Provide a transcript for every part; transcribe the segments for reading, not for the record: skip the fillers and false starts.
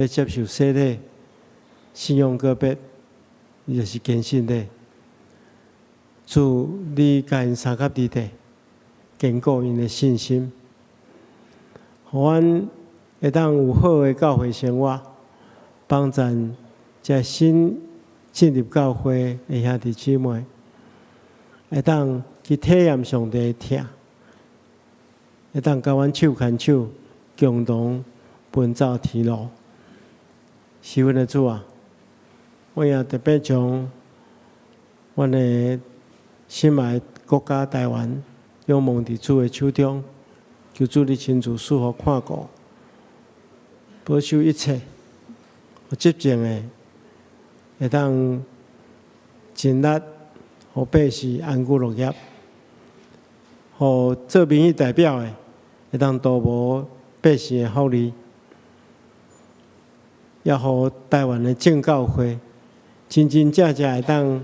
欲接受洗禮、信仰告別，伊就是堅信禮。主，你共𪜶相佮佇底，堅固𪜶的信心，予阮會當有好的教會生活，幫贊這新進入教會的兄弟姊妹，會當去體驗上帝的疼，會當共阮手牽手，共同奔走天路。是阮的主啊，我也特別將阮的心愛國家台灣仰望佇主的手中，求主你親自賜福看顧，保守一切，予執政的會當盡力，予百姓安居樂業，予做民意代表的會當圖謀百姓的福利，也予台灣的正教會真真正正會當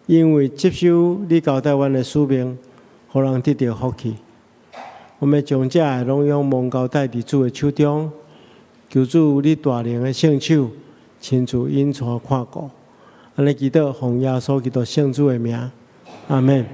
因為接受你交代阮的使命，予人得著福氣。我們將這个攏仰望交代佇主的手中，求主你大能的聖手親自引帶看顧。按呢祈禱，奉耶穌基督聖子的名，阿們。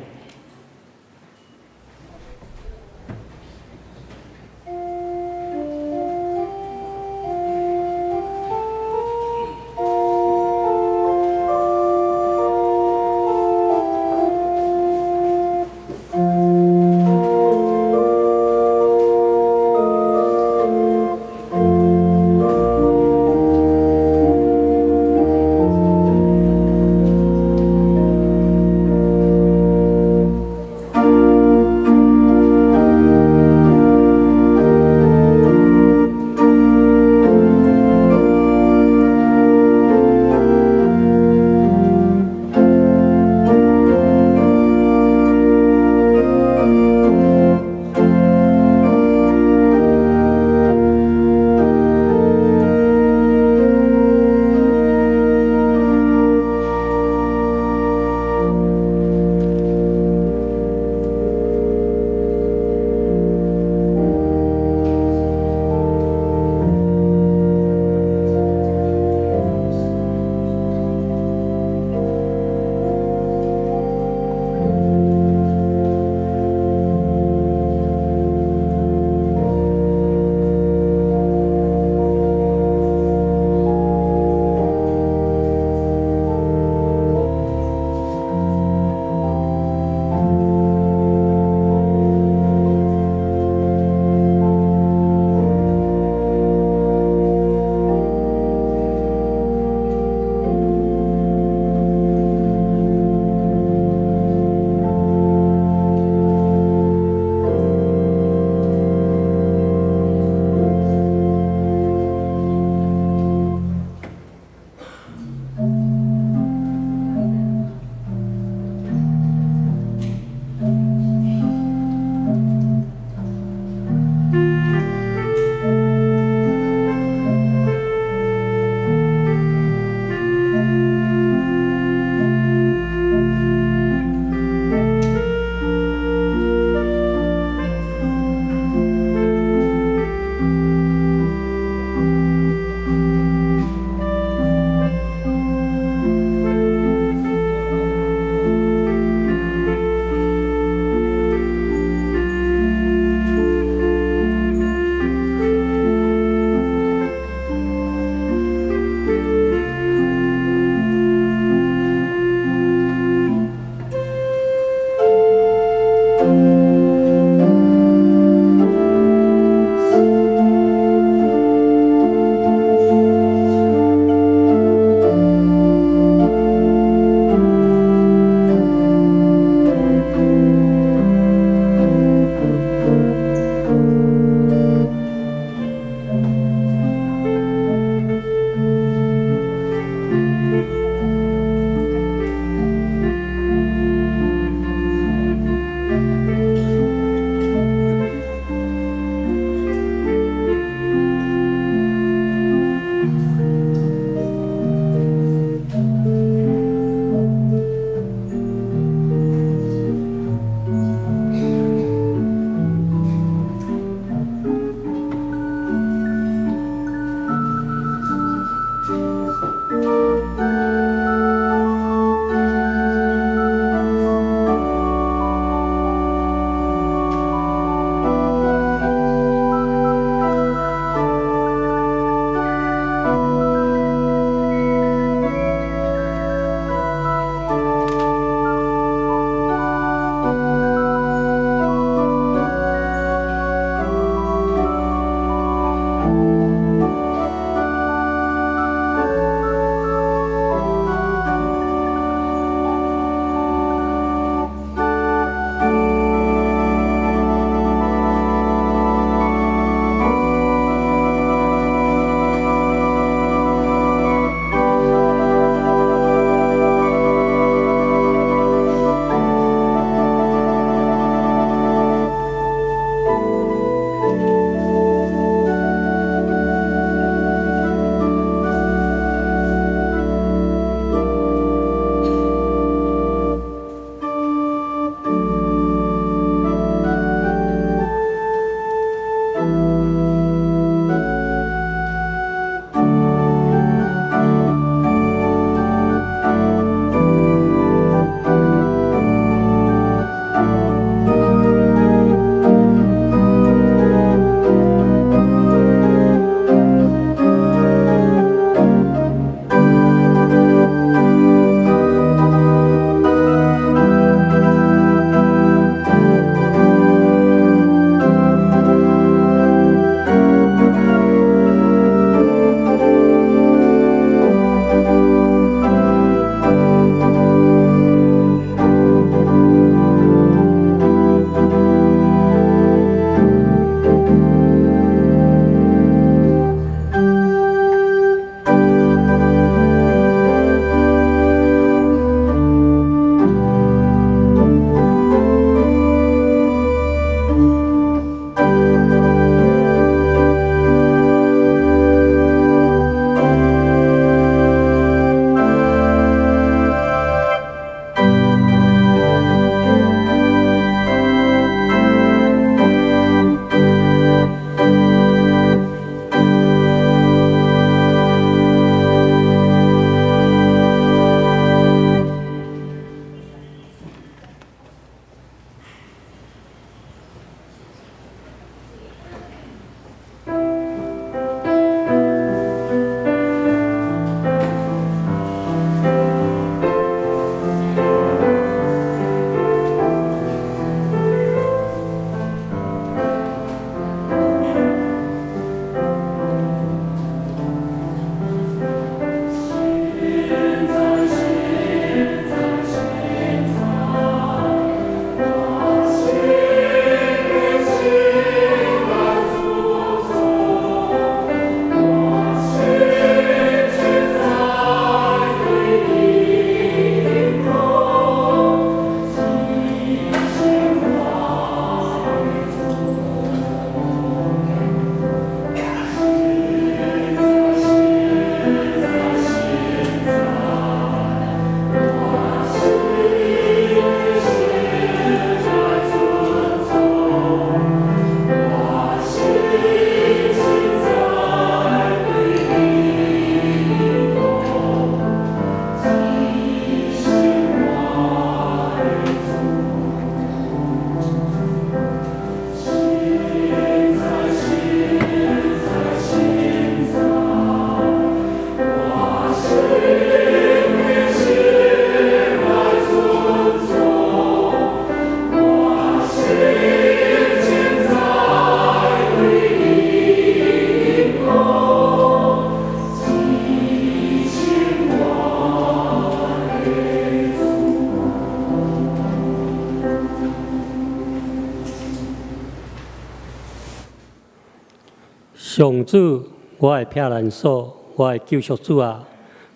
上主，我的避難所，我的救贖主啊！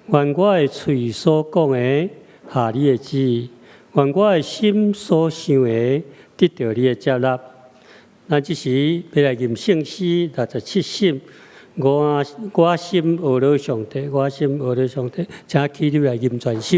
願我的喙所講的合你的旨意，願我的心所想的得著你的接納。咱這時欲來吟聖詩67首，我心呵咾上帝，我心呵咾上帝，請起立來吟全首。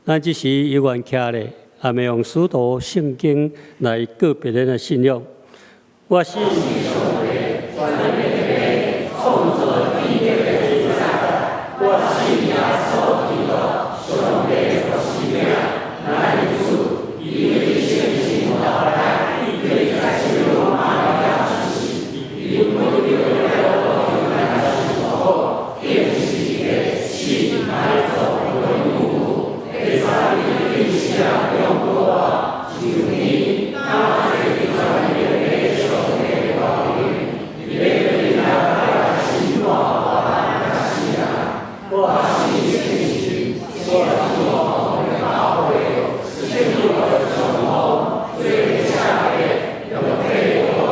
咱這時猶原徛咧，也欲用使徒聖經來告別咱的信仰。我信上帝，全能的父，創造天地的主宰。我信耶穌基督，上帝的獨生子，咱的主，伊為聖神投胎，對祭司瑪利亞出世，伊為了咱受苦，釘十字架，死埋葬，落陰府，第三日變死中復活，上天，今坐佇全能的上帝右邊，伊欲轉來審判活人佮死人。我信聖神，我信教會，聖徒的相通，罪赦免，肉體復活，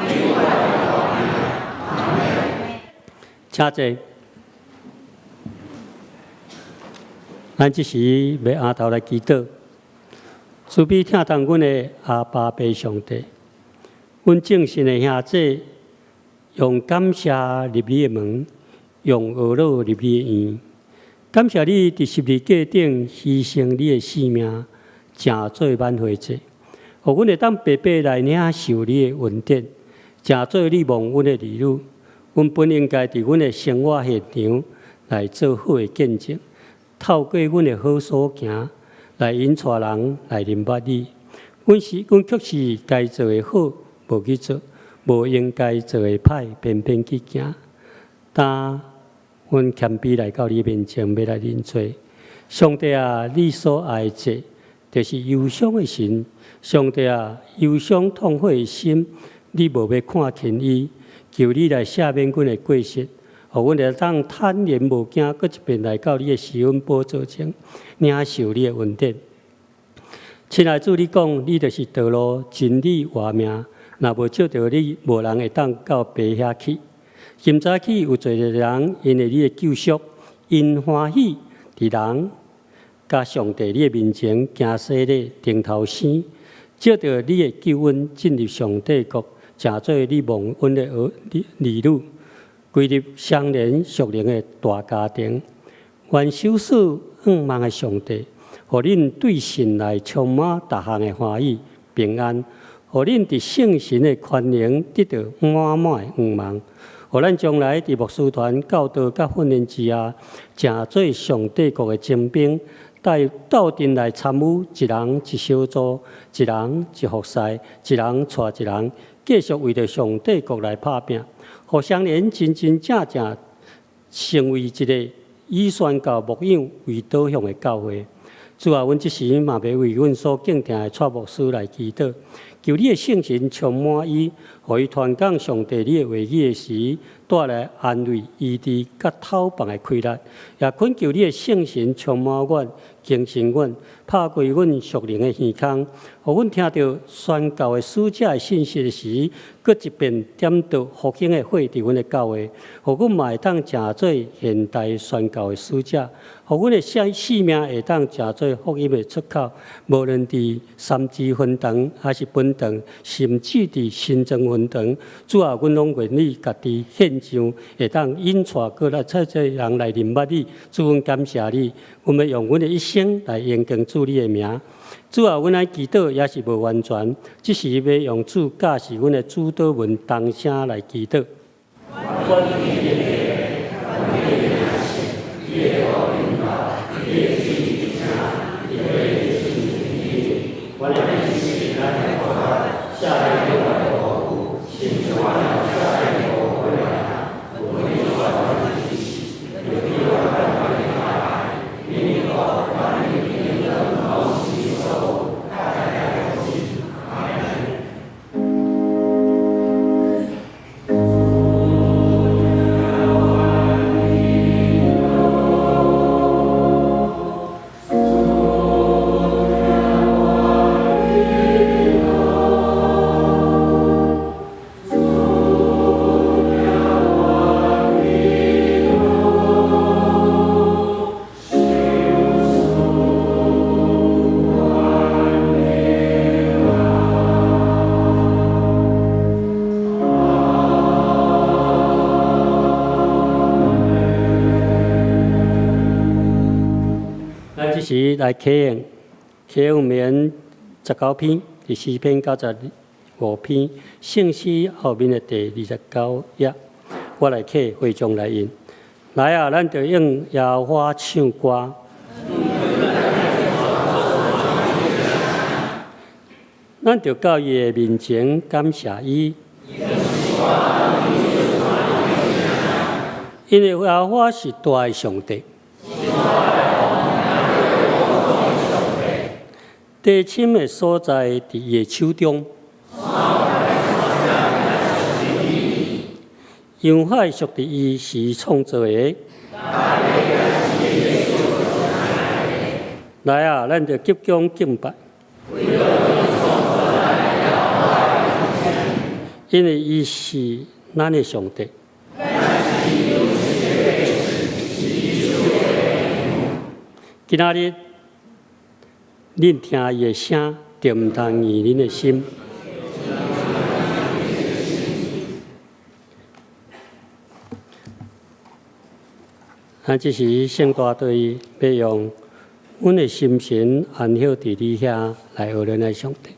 永遠的活命。請坐。咱這時欲絚頭來祈禱，慈悲疼痛阮的阿爸父上帝，阮眾信的兄姊用感謝入你的門，用呵咾入你的院。感謝你佇十字架頂犧牲你的性命，成做挽回祭，予阮會當白白來領受你的恩典，成做你蒙恩的兒女。阮本應該佇阮的生活現場來做好的見證，透過阮的好所行來引帶人來認捌你。阮卻是該做的好無去做，無應該做的歹偏偏去行。當阮謙卑來到你面前，欲來認罪。上帝啊，你所愛的祭，就是憂傷的心。上帝啊，憂傷痛悔的心，你無欲看輕伊。求你來赦免阮的過失，予阮會當坦然無驚，閣一遍來到你的施恩寶座前，領受你的恩典。親愛主，你講，你就是道路、真理、活命。若無藉著你，無人會當到爸遐去。今早起有濟個人因為你的救贖，𪜶歡喜佇人佮上帝你的面前行洗禮、重頭生，藉著你的救恩進入上帝國，成做你蒙恩的兒女，歸入相連屬靈的大家庭。願守所向望的上帝，予恁對神來充滿逐項的歡喜平安，予恁佇聖神的權能得著滿滿的向望，予咱將來佇牧師團教導佮訓練之下，成做上帝國的精兵，帶鬥陣來參與一人一小組，一人一服侍，一人帶一人，繼續為著上帝國來拍拚，予雙連真真正正成為一个以宣教牧養為導向的教會。主啊，阮這時嘛欲為阮所敬聽的蔡牧師來祈禱，求你的聖神充滿伊，予伊傳講上帝你的話語的時，帶來安慰、醫治佮透放的氣力。也懇求你的聖神充滿阮，更新阮，拍開阮屬靈的耳孔，予阮聽著宣教的使者的信息的時，閣一遍點著復興的火佇阮的教會，予阮嘛會當成做現代宣教的使者，予阮的生命會當成做福音的出口，無論佇三芝分堂，抑是本堂，甚至佇新莊分堂，主啊，阮攏願意家己獻上，會當引帶閣來遮濟人來認捌你。主，阮感謝你，阮欲用阮的一生來榮光主你的名。主啊，阮愛祈禱也是無完全，只是欲用主教示阮的主禱文同聲來祈禱。咱這時來啟用，啟用篇19篇，第詩篇95篇，聖詩後面的第29頁，我來啟會眾來應。來啊，咱著用耶和華唱歌。咱著到伊的面前感謝伊。因為耶和華是大的上帝。地深的所在佇伊的手中，洋海屬佇伊時創造的。來啊，咱就鞠躬敬拜，因為伊是咱的上帝。今仔日，恁聽伊的聲，就毋通硬恁的心。咱咱這時聖大隊欲用阮的心神安歇佇你遐來學咱的上帝。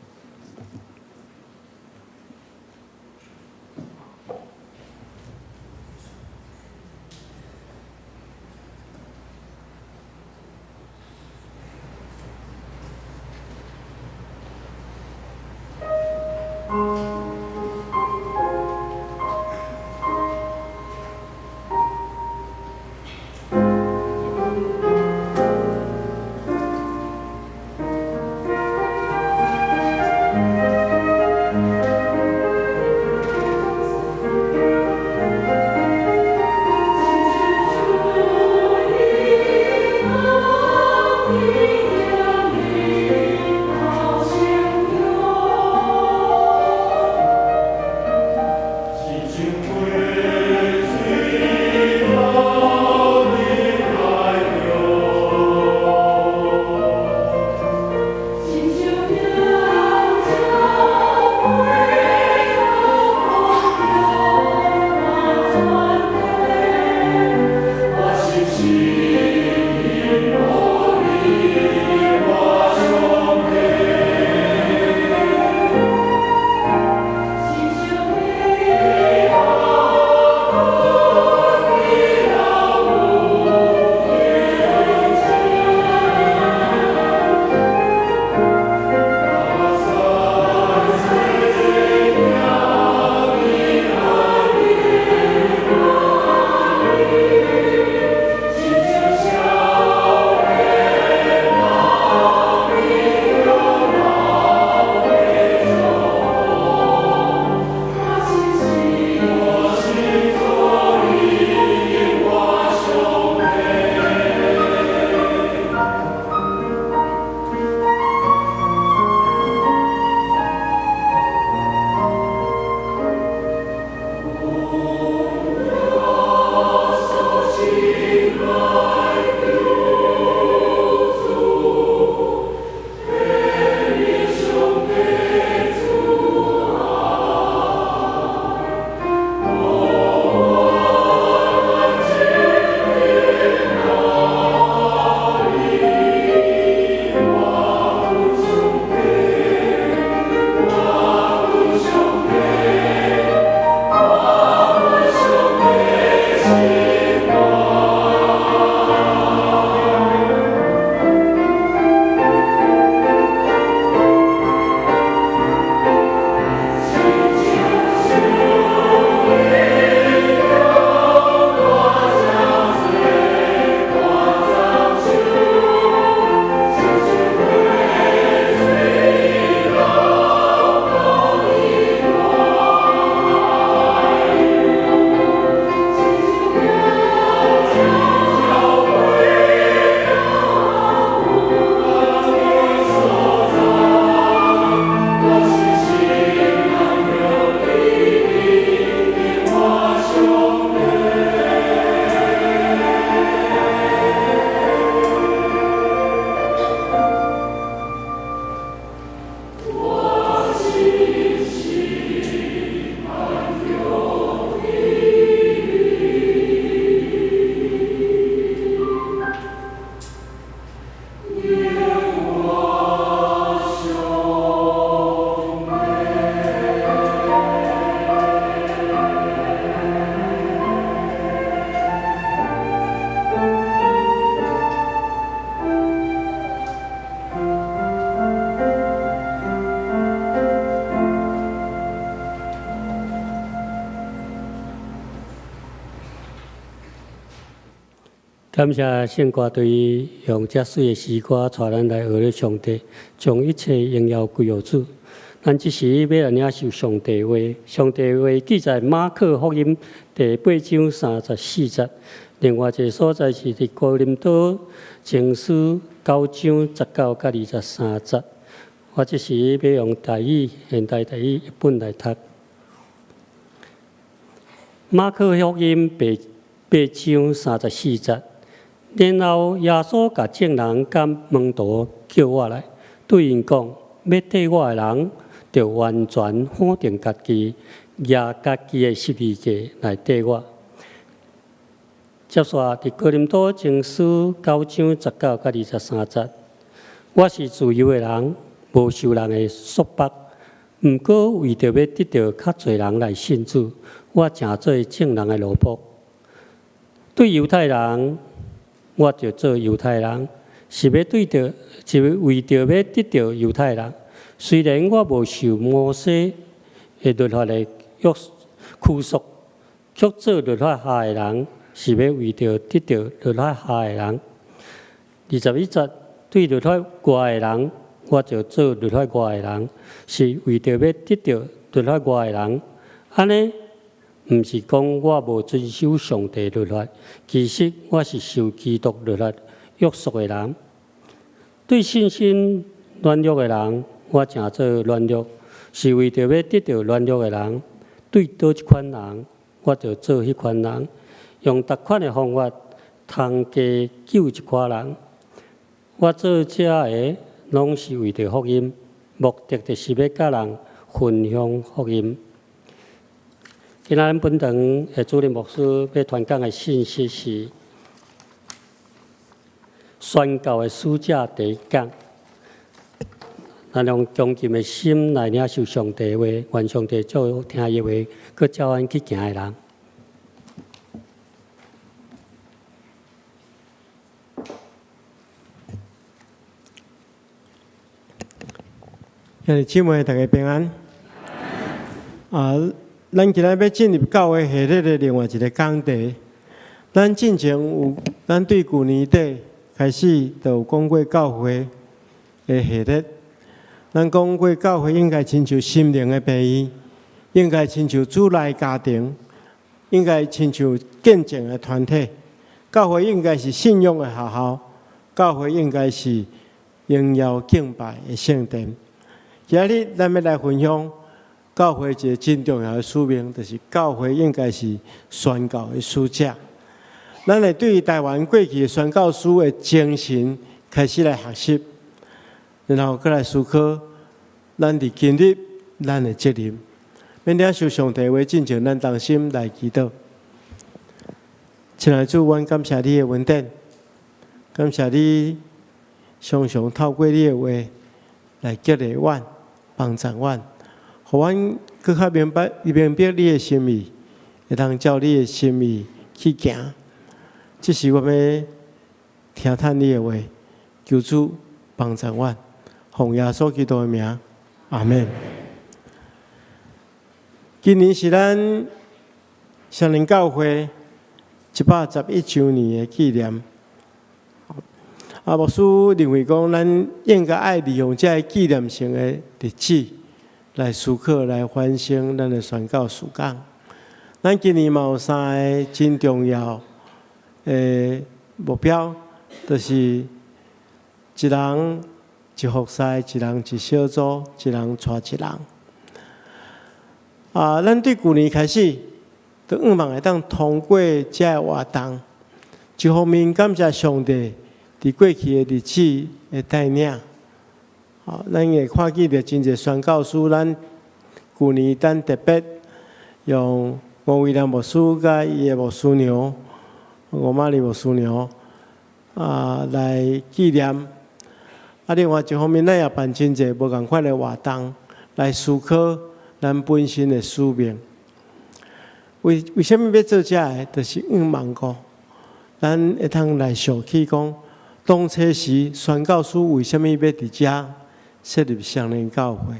感謝聖歌隊用遮媠的詩歌，帶咱來學咧上帝，將一切榮耀歸予主。咱這時欲來領受上帝話，上帝話記載馬可福音第八章三十四節。另外一个所在是佇哥林多前書九章十九佮二十三節。我這時欲用台語，現代台語譯本來讀。馬可福音八章三十四節。然後耶穌共眾人佮門徒叫倚來，對𪜶講：欲綴我的人，著完全否定家己，舉家己的十字架來綴我。接續佇哥林多前書九章十九佮二十三節，我是自由的人，無受人的束縛。毋過為著欲得著較濟人來信主，我成做眾人的奴僕。對猶太人，我就做猶太人，是欲對著，是為著欲得著猶太人。雖然我無受摩西的律法的約拘束，卻做律法下的人，是欲為著得著律法下的人。二十一節，對律法外的人，我就做律法外的人，是為著欲得著律法外的人。按呢，毋是講我無遵守上帝律法，其實我是受基督律法約束的人。對信心軟弱的人，我成做軟弱，是為著欲得著軟弱的人。對佗一款人，我就做彼款人，用逐款的方法，通加救一寡人。我做這个，攏是為著福音，目的就是欲佮人分享福音。今仔咱本堂的主任牧師欲傳講的信息是宣教的使者第一講。咱用恭敬的心來領受上帝的話，願上帝祝福聽伊的話，閣照阮去行的人。兄弟姊妹，大家平安。啊，咱今仔欲進入教會系列的另外一个講題。咱進前有，咱對舊年底開始就有講過教會的系列。咱講過教會應該親像心靈的病院，應該親像主內家庭，應該親像見證的團體。教會應該是信仰的學校，教會應該是榮耀敬拜的聖殿。今仔日咱欲來分享教會一个真重要的使命，就是教會應該是宣教的使者。咱會對台灣過去的宣教師的精神開始來學習，然後閣來思考咱佇今日咱的責任。欲領受上帝話進前，咱同心來祈禱。親愛的主，阮感謝你的恩典，感謝你常常透過你的話來激勵阮、幫助阮，予阮閣較明白、明白你的心意，會當照你的心意去行。這是我欲聽探你的話，求主幫助阮，奉耶穌基督的名，阿們。今年是咱雙連教會111週年的紀念。啊，牧師認為講，咱應該愛利用這个紀念性的日子來思考、來反省咱的宣教事工。咱今年嘛有三个真重要的目標，就是一人一服侍，一人一小組，一人帶一人。啊，咱對舊年開始，就向望會當通過這个活動，一方面感謝上帝佇過去的日子的帶領，啊，咱會看見著真濟宣教師，咱舊年咱特別用吳維良牧師佮伊的牧師娘吳瑪麗牧師娘啊來紀念。啊，另外一方面，咱也辦真濟無仝款的活動來思考咱本身的使命。為為啥物欲做這个？就是向望講，咱會通來想起講，當初時宣教師為啥物欲佇遮設立雙連教會？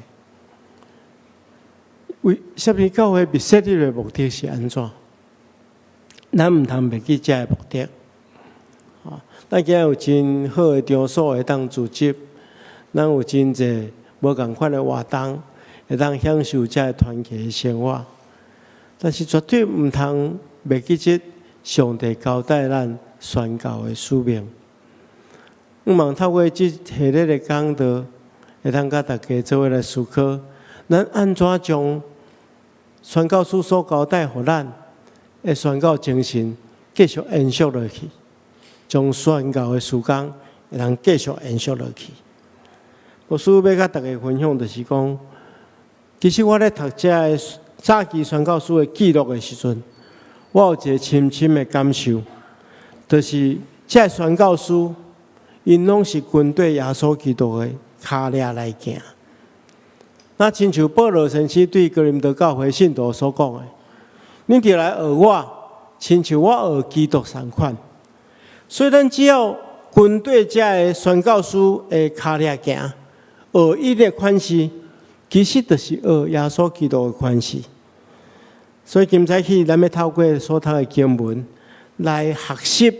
為啥物教會被設立的目的是按怎？咱毋通袂記這个目的。啊，咱今仔有真好的場所會當聚集，咱有真濟無仝款的活動，會當享受這个團契的生活。但是絕對毋通袂記得上帝交代咱宣教的使命。向望透過這系列的講道，會當佮大家做伙來思考，咱按怎將宣教師所交代予咱的宣教精神繼續延續落去，將宣教的事工會當繼續延續落去。牧師欲佮大家分享，就是講，其實我咧讀這个早期宣教師的記錄的時陣，我有一个深深的感受，就是這个宣教師，𪜶攏是跟綴耶穌基督的跤跡來行。那親像保羅先生對哥林多教會信徒所講的：恁著來學我，親像我學基督仝款。所以，咱只要跟綴這个宣教師的跤跡行，學伊的款式，其實就是學耶穌基督的款式。所以今早起，咱欲透過所讀的經文來學習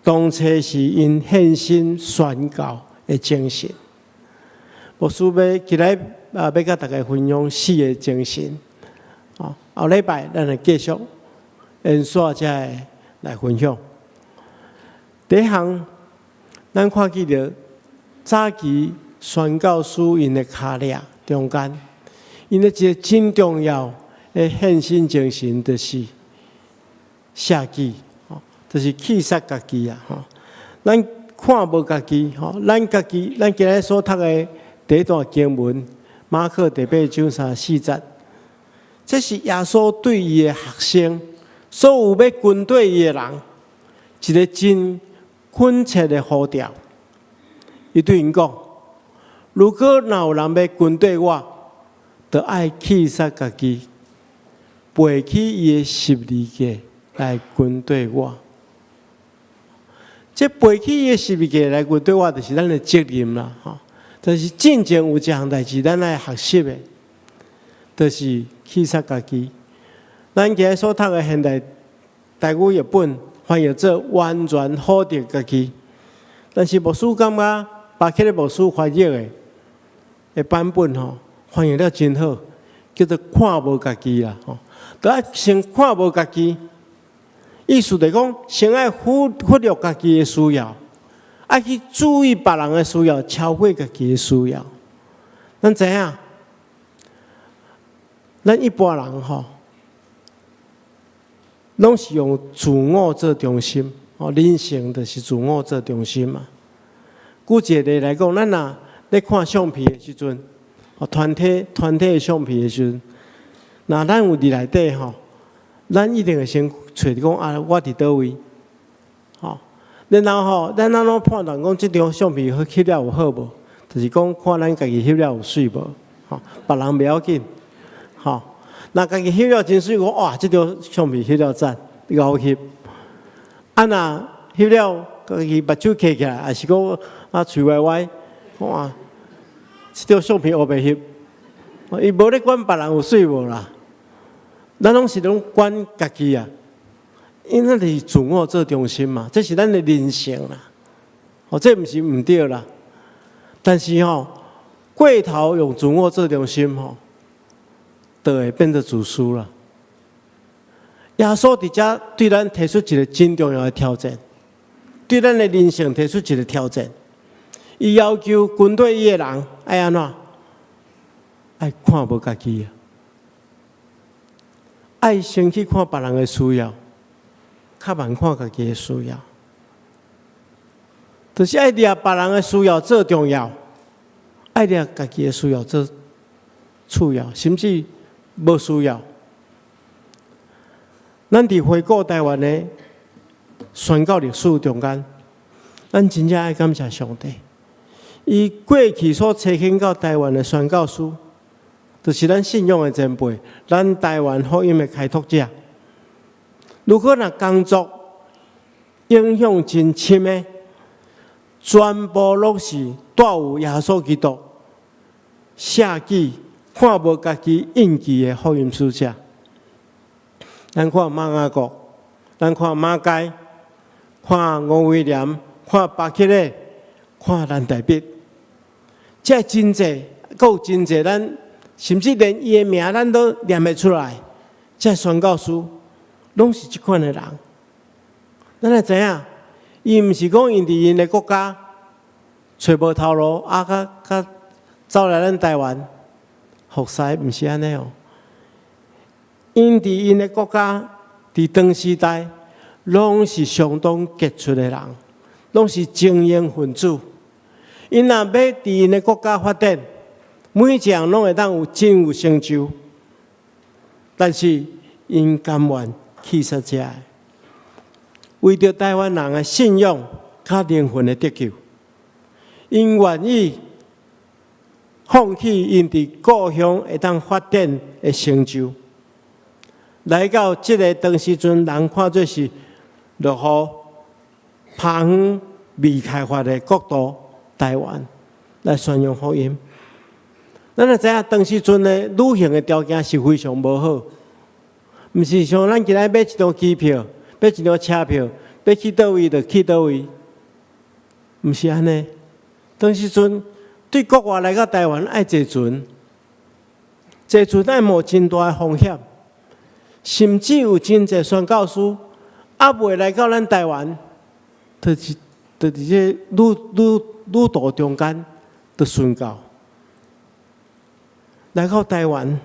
當初時𪜶獻身宣教的精神。牧師欲今日啊，欲佮大家分享四个精神。哦，後禮拜咱來繼續延續這个來分享。第一項，咱看見著早期宣教師𪜶的跤跡中間，𪜶的一个真重要的獻身精神，就是捨己，吼，就是棄殺家己啊！吼，咱看無家己，吼，咱家己，咱今日所讀的第一段經文，馬可第八章三十四節，這是耶穌對伊的學生，所有欲跟綴伊的人，一个真懇切的呼召。伊對𪜶講：如果若有人欲跟綴我，就愛棄殺家己，背起伊的十字架來跟綴我。這背起伊的十字架來跟綴我，就是咱的責任啦，吼。但是進前有一項代誌，咱愛學習的，就是棄殺家己。咱今日所讀的現代台語譯本翻譯做完全否定家己，但是牧師感覺巴克禮牧師翻譯的版本吼，翻譯了真好，叫做看無家己啦，吼。著愛先看無家己，意思就是講，先愛忽略家己的需要，愛去注意別人的需要，超過家己的需要。咱知影，咱一般人吼，攏是用自我做中心，哦，人生就是自我做中心嘛。舉一个例來講，咱若咧看相片的時陣，哦，團體的相片的時陣，若咱有佇內底吼，咱一定會先揣講啊，我佇佗位，吼。然後吼，咱按怎判斷講這張相片好翕了有好無？就是講看咱家己翕了有媠無？吼，別人袂要緊，吼。若家己翕了真媠，講哇，這張相片翕了讚，𠢕翕。啊，若翕了家己目睭閉起來，抑是講啊喙歪歪，哇，這張相片烏白翕。伊無咧管別人有媠無啦，咱攏是攏管家己啊，因為咱就是自我做中心嘛，這是咱的人性啦。哦，這毋是毋對啦，但是吼，過頭用自我做中心吼，就會變做自私啦。耶穌佇遮對咱提出一个真重要的挑戰，對咱的人生提出一个挑戰。伊要求跟綴伊的人愛按怎？愛看無家己啊，愛先去看別人的需要，較慢看家己的需要。就是愛掠別人的需要做重要，愛掠家己的需要做次要，甚至無需要。咱佇回顧台灣的宣教歷史中間，咱真正愛感謝上帝。伊過去所差遣到台灣的宣教師，就是咱信仰的前輩，咱台灣福音的開拓者。如果若工作影響真深的，全部攏是帶有耶穌基督捨己看無家己印記的福音使者。咱看馬雅各，咱看馬偕，看吳威廉，看巴克禮，看藍大必，這真濟，閣有真濟，咱甚至連伊的名咱都念袂出來。這宣教師攏是這款的人。咱會知影，伊毋是講𪜶佇𪜶的國家揣無頭路，啊，較較走來咱台灣服侍，毋是按呢哦。𪜶佇𪜶的國家，佇當時代，攏是相當傑出的人，攏是精英分子。𪜶若欲佇𪜶的國家發展，每一項攏會當有真有成就。但是𪜶甘願棄殺這个。為著台灣人的信仰佮靈魂的得救，𪜶願意放棄𪜶佇故鄉會當發展的成就，來到這个當時陣人看做是落後、偏遠、未開發的國度台灣來宣揚福音。咱也知影當時陣的旅行的條件是非常無好，毋是像咱今仔買一張機票、買一張車票，欲去佗位就去佗位，毋是按呢。當時陣對國外來到台灣愛坐船，坐船愛冒真大的風險，甚至有真濟宣教師猶未來到咱台灣，就是就佇這旅途中間就殉教。來到台灣，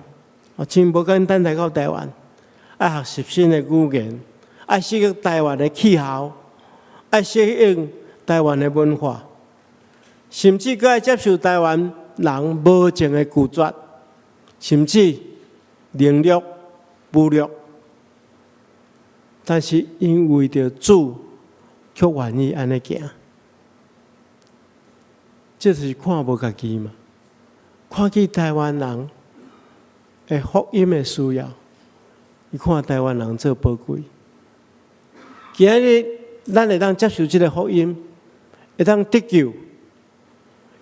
哦，真無簡單來到台灣，愛學習新的語言，愛適應台灣的氣候，愛適應台灣的文化，甚至閣愛接受台灣人無情的拒絕，甚至凌辱、侮辱。但是𪜶為著主，卻願意按呢行，這就是看無家己嘛。看見台灣人的福音的需要，伊看台灣人做寶貴。今仔日咱會當接受這个福音，會當得救，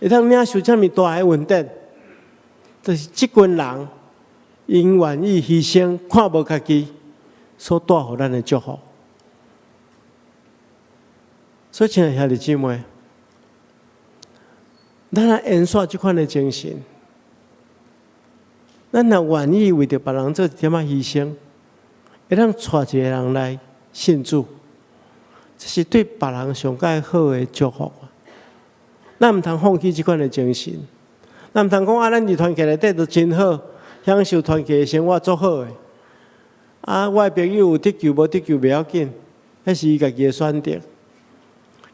會當領受這麼大的恩典，就是這群人𪜶願意犧牲，看無家己所帶予咱的祝福。所以，親愛兄弟姊妹，咱來延續這款的精神。咱若願意為著別人做一點仔犧牲，會當帶一个人來信主，這是對別人上蓋好的祝福。咱毋通放棄這款的精神，咱毋通講啊，咱佇團契內底都真好，享受團契的生活足好的。啊，我的朋友有得救無得救袂要緊，彼是伊家己的選擇。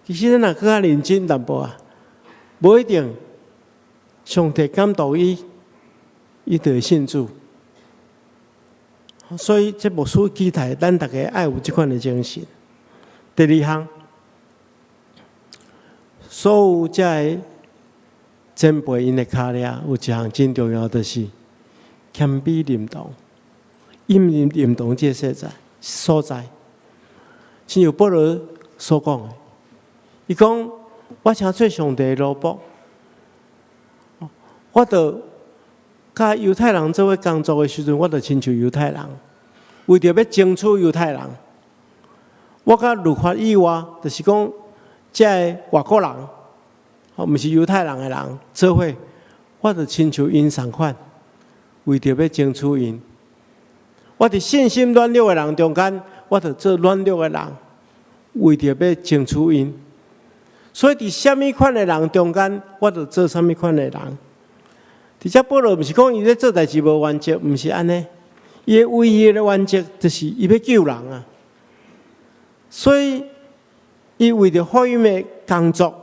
其實咱若閣較認真淡薄仔，無一定上帝感動伊，伊就會信主。所以這牧師期待咱逐家愛有這款的精神。第二項，所有這个前輩𪜶的跤跡，有一項真重要，就是謙卑認同，𪜶認同這个所在。親像保羅所講的，伊講我稱做上帝的奴僕，我就佮猶太人做伙工作的時陣，我就親像猶太人，為著欲爭取猶太人。我佮律法以外，就是講這个外國人，哦，毋是猶太人的人做伙，我就親像𪜶仝款，為著欲爭取𪜶。我佇信心軟弱的人中間，我就做軟弱的人，為著欲爭取𪜶。所以佇啥物款的人中間，我就做啥物款的人。佇遮保羅毋是講伊咧做代誌無原則，毋是按呢。伊的唯一的原則就是伊欲救人啊。所以，伊為著福音的工作，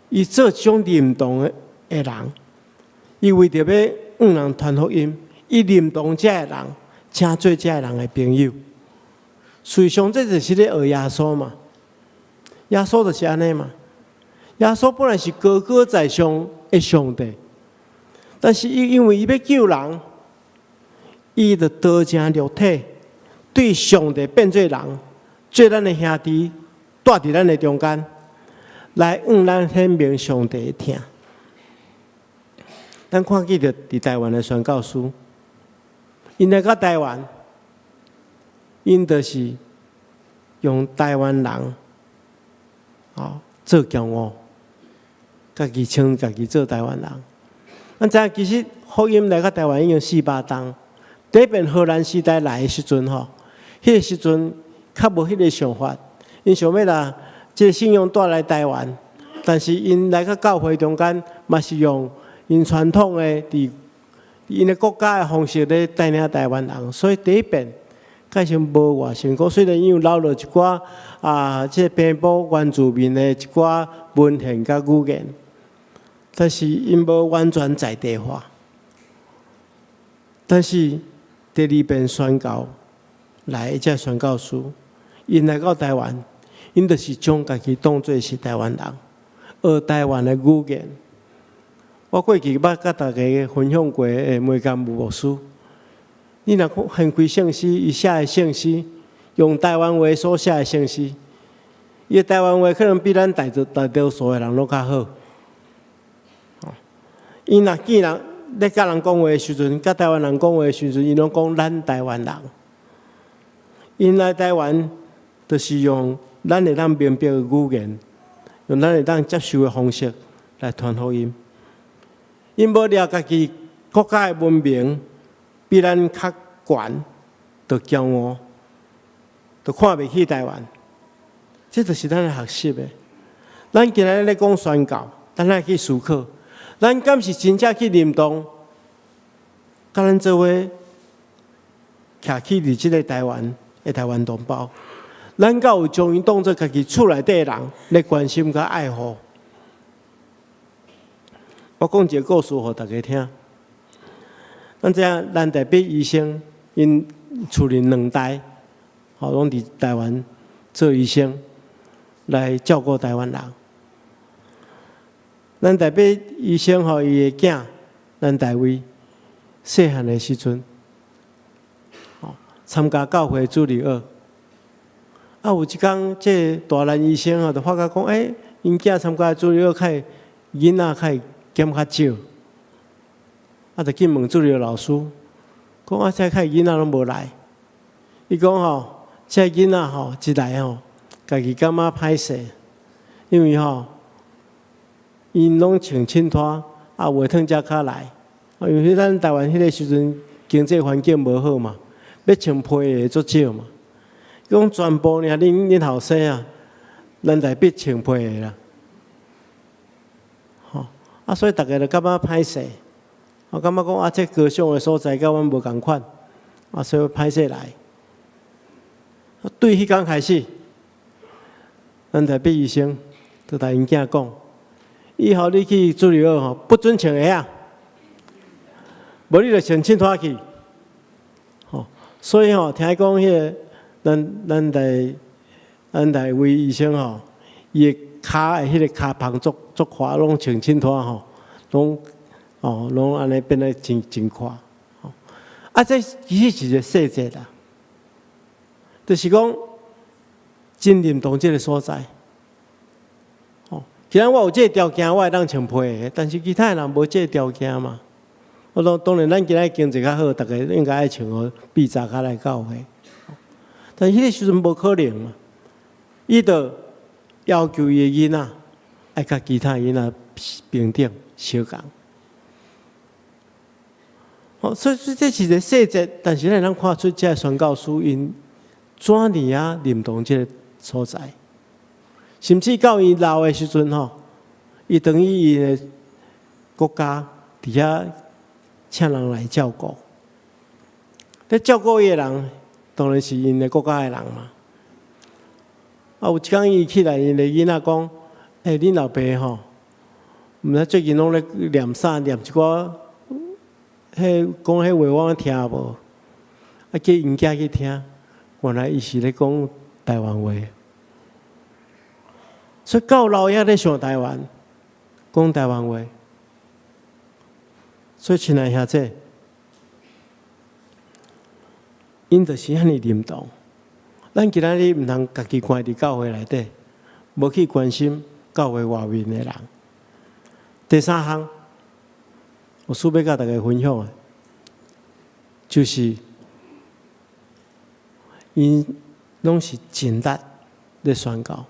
伊做這種認同的人，伊為著欲向人傳福音，伊認同這个人，請做這个人的朋友。事實上，這就是咧學耶穌嘛。耶穌就是按呢嘛。耶穌本來是高高在上的上帝，但是伊因為伊欲救人，伊就道成肉體，對上帝變做人，做咱的兄弟，蹛佇咱的中間，來向咱顯明上帝的疼。咱看見著佇台灣的宣教師，𪜶來到台灣，𪜶就是用台灣人，哦，做驕傲，家己稱家己做台灣人。咱知影其實福音來到台灣已經400冬。第一遍荷蘭時代來的時陣吼，彼个時陣較無彼个想法，𪜶想欲來這个信仰帶來台灣，但是𪜶來到教會中間，嘛是用𪜶傳統的佇𪜶的國家的方式咧帶領台灣人，所以第一遍確實無偌成功。雖然伊有留落一寡啊，這个編補原住民的一寡文獻佮語言，但是𪜶無完全在地化。但是第二遍宣教來的這宣教師， 𪜶來到台灣，𪜶就是將家己當做是台灣人，學台灣的語言。我過去捌佮大家分享過的梅甘武牧師，你若看翻開聖詩，伊寫的聖詩，用台灣話所寫的聖詩，伊的台灣話可能比咱大多數的人攏較好。伊若見人咧佮人講話的時陣，佮台灣人講話的時陣，伊攏講咱台灣人。𪜶來台灣，就是用咱會當明白的語言，用咱會當接受的方式來傳福音。𪜶無掠家己國家的文明比咱較懸，就驕傲，就看袂起台灣。這就是咱愛學習的。咱今仔日咧講宣教，咱愛去思考，咱敢是真正去認同，佮咱做伙徛起佇這个台灣的台灣同胞，咱敢有將𪜶當做家己厝內底的人咧關心佮愛護？我講一個故事予大家聽。咱知影蘭大必醫生，𪜶厝裡兩代，吼攏佇台灣做醫生，來照顧台灣人。蘭大必醫生吼，伊的囝蘭大衛，細漢的時陣，吼參加教會主日學。啊，有一工，這個大蘭醫生吼，就發覺講，欸，𪜶囝參加主日學，較會囡仔較會減較少。啊，就去問主日學老師，講啊，這較囡仔攏無來。伊講吼，這囡仔吼一來吼，家己感覺歹勢，因為吼，𪜶攏穿凊拖，啊，袂褪才較來。因為咱台灣彼个時陣經濟環境無好嘛，欲穿皮鞋足少嘛。講全部爾恁後生啊，咱來必穿皮鞋啦。吼，啊，所以逐家就感覺歹勢，我感覺講啊，這高尚的所在佮阮無仝款，啊，所以歹勢來。對彼工開始，咱台北醫生就共𪜶囝講：以後你去主日學吼，不准穿鞋仔，無你就穿凊拖去。吼，所以吼，聽講彼个咱大衛醫生吼，伊的跤的彼个跤縫足足寬，攏穿凊拖吼，攏哦攏按呢變得真真寬。吼，啊，這其實是一個細節啦，就是講真認同這个所在。吼，既然我有這个條件，我會當穿皮鞋，但是其他的人無這个條件嘛。我當當然，咱今仔經濟較好，逐家應該愛穿予比早較來教會。但彼个時陣無可能嘛，伊就要求伊的囡仔愛佮其他囡仔平等相仝。哦，所以這是一個細節，但是咱會當看出這个宣教師𪜶怎爾仔認同這个所在，甚至到伊老的時陣吼，伊轉去伊的國家佇遐請人來照顧，咧照顧伊的人，當然是𪜶的國家的人嘛。啊，有一工伊起來，𪜶的囡仔講：“欸，恁老爸吼，毋知最近攏咧念啥，念一寡，彼講彼話我聽無。”啊，叫𪜶囝去聽，原來伊是咧講台灣話。所以到老也咧想台灣，講台灣話。所以親愛兄弟，𪜶就是遐爾認同。咱今仔日毋通家己關佇教會內底，無去關心教會外面的人。第三項，我需欲佮大家分享的，就是𪜶攏是盡力咧宣教。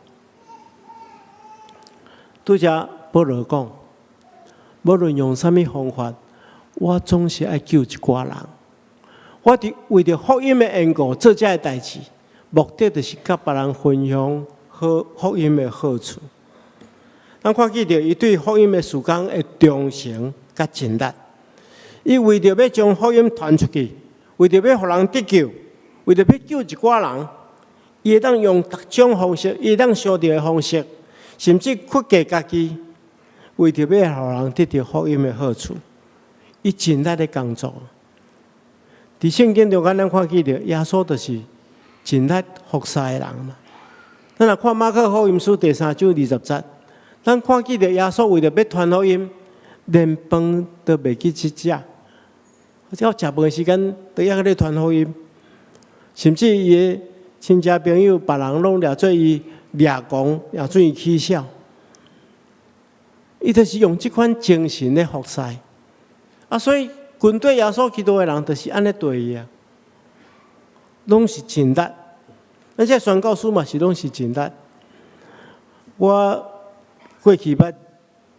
拄才保羅講，無論用啥物方法，我總是愛救一寡人。我佇為著福音的緣故做這个代誌，目的就是佮別人分享好福音的好處。咱看見著伊對福音的事工的忠誠佮盡力，伊為著欲將福音傳出去，為著欲予人得救，為著欲救一寡人，伊會當用各種方式，伊會當想著的方式，甚至屈低家己，為著欲予人得著福音的好處，伊盡力咧工作。佇聖經中間，咱看見著耶穌就是盡力服侍的人嘛。咱若看馬可福音書第三章二十節，咱看見著耶穌為著欲傳福音，連飯都袂記去食，只要食飯的時間都猶閣咧傳福音，甚至伊的親戚朋友別人攏掠做伊掠狂，也做伊取笑。伊就是用這款精神咧服侍，啊，所以跟隨耶穌基督的人就是按呢對伊啊，攏是盡力。咱這宣教師嘛是攏是盡力。我過去捌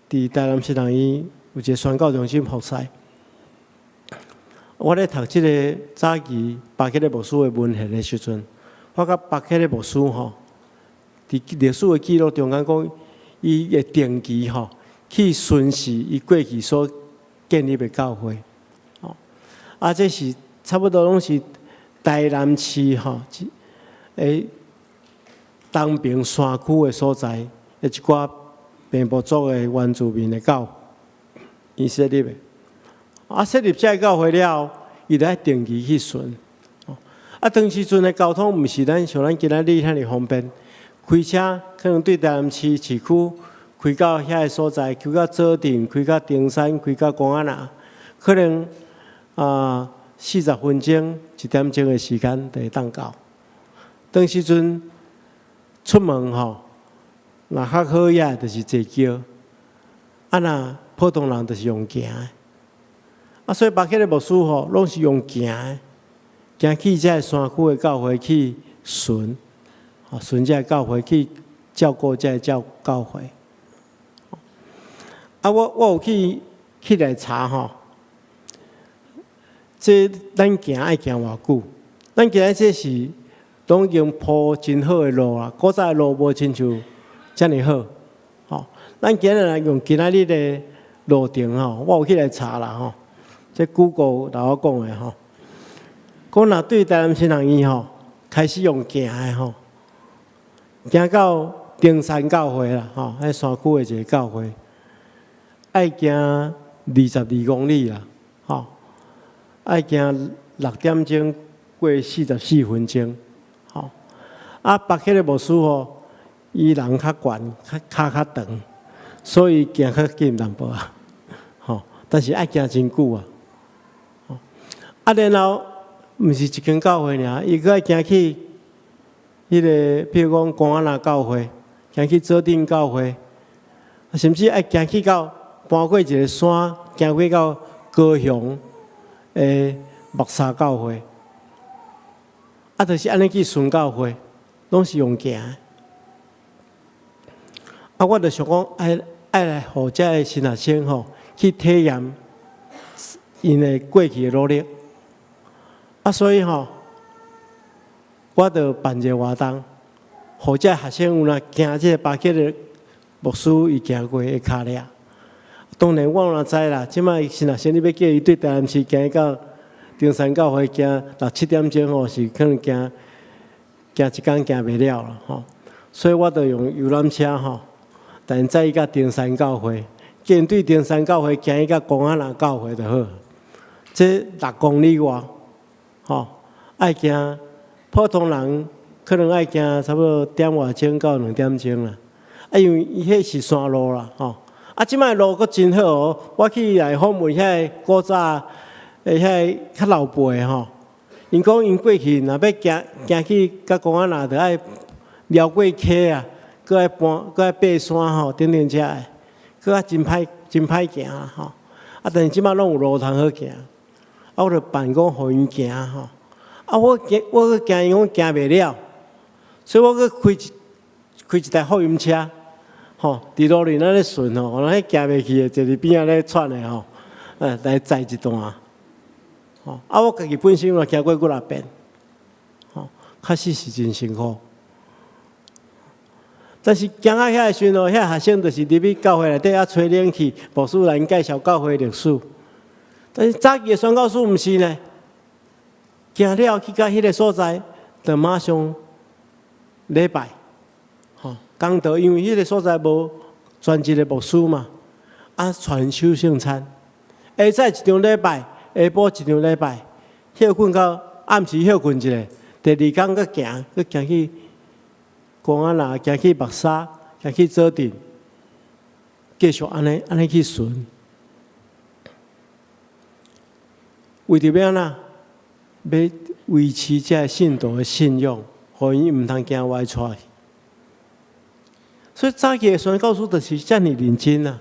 佇台南神學院有一個宣教中心服侍，我咧讀這个早期巴克禮牧師的文獻的時陣，發覺巴克禮牧師吼，佇歷史的記錄中間講，伊會定期吼去巡視伊過去所建立的教會，吼，啊，這是差不多攏是台南市吼，東平山區的所在，的一寡平埔族的原住民的教會，伊設立的。啊，設立這个教會了後，伊就愛定期去巡。啊，當時陣的交通毋是咱像咱今仔日遐爾方便，開車可能對台南市市區開到遐个所在，開到左鎮，開到登山，開到公仔林，可能啊40分鐘、一點鐘的時間就會當到。當時陣出門吼，若較好額就是坐轎，啊若普通人就是用行的。啊，所以巴克禮牧師吼，攏是用行的，行去這个山區的教會去巡，吼巡這个教會去照顧這个教會。啊，我有去來查吼，這咱行愛行偌久？咱今仔這是攏已經鋪真好的路啊，古早的路無親像遮爾好。吼，咱今日來用今仔日的路程吼，我有去來查啦吼。這 Google 來我講的吼，講若對台南神學院吼開始用行的吼，行到登山教會啦吼，彼山區的一个教會，愛行22公里啦，吼，愛行6點鐘過44分鐘，吼。啊，巴克禮牧師吼，伊人較懸，較跤較長，所以行較緊淡薄仔，吼。但是愛行真久啊。啊，然後毋是一間教會爾，伊閣愛行去彼个，比如講公仔林教會，行去左鎮教會，甚至愛行去到搬過一个山，行過到高雄的木柵教會，啊，就是按呢去巡教會，攏是用行的。啊，我就想講，愛來予這个新學生吼去體驗𪜶的過去的努力。啊，所以吼，我就辦一个活動，予這學生有若行這个巴克禮牧師伊行過的跤跡。當然我嘛知啦，這擺新學生你欲叫伊對台南市行到登山教會行六七點鐘吼，是可能行行一工行袂了啦吼。所以我就用遊覽車吼，帶載伊到登山教會，叫𪜶對登山教會行去到公仔林教會就好。這6公里外，吼，愛行普通人可能愛行差不多點外鐘到2點鐘啦。啊，因為伊彼是山路啦，吼。啊，這擺路閣真好哦。我去來訪問遐個古早的遐个較老輩的吼，𪜶講𪜶過去若欲行行去到公仔林，著愛繞過溪啊，閣愛搬，閣愛爬山吼，等等遮个，閣較真歹真歹行吼。啊，但是這擺攏有路通好行。啊，我就辦講予𪜶行吼。啊，我驚，我閣驚𪜶講行袂了，所以我閣開一台福音車，吼，佇路裡按呢巡吼，我彼行袂去的，坐佇邊仔咧喘的吼，來載一段。吼，啊，我家己本身嘛行過幾若遍，吼，確實是真辛苦。但是行到遐的時陣，遐學生就是入去教會內底啊，吹冷氣，牧師來𪜶介紹教會歷史。但是早期的宣教師毋是呢，行了去到彼个所在，就馬上禮拜，吼，講道，因為彼个所在無專職的牧師嘛，啊，傳授聖餐，下早一場禮拜，下晡一場禮拜，歇睏到暗時歇睏一下，第二工閣行，閣行去光仔拿，行去木沙，行去左鎮，繼續按呢按呢去巡。為著欲按怎？欲維持這个信徒的信仰，予𪜶毋通行歪跙去。所以早期的宣教師就是遮爾認真啊！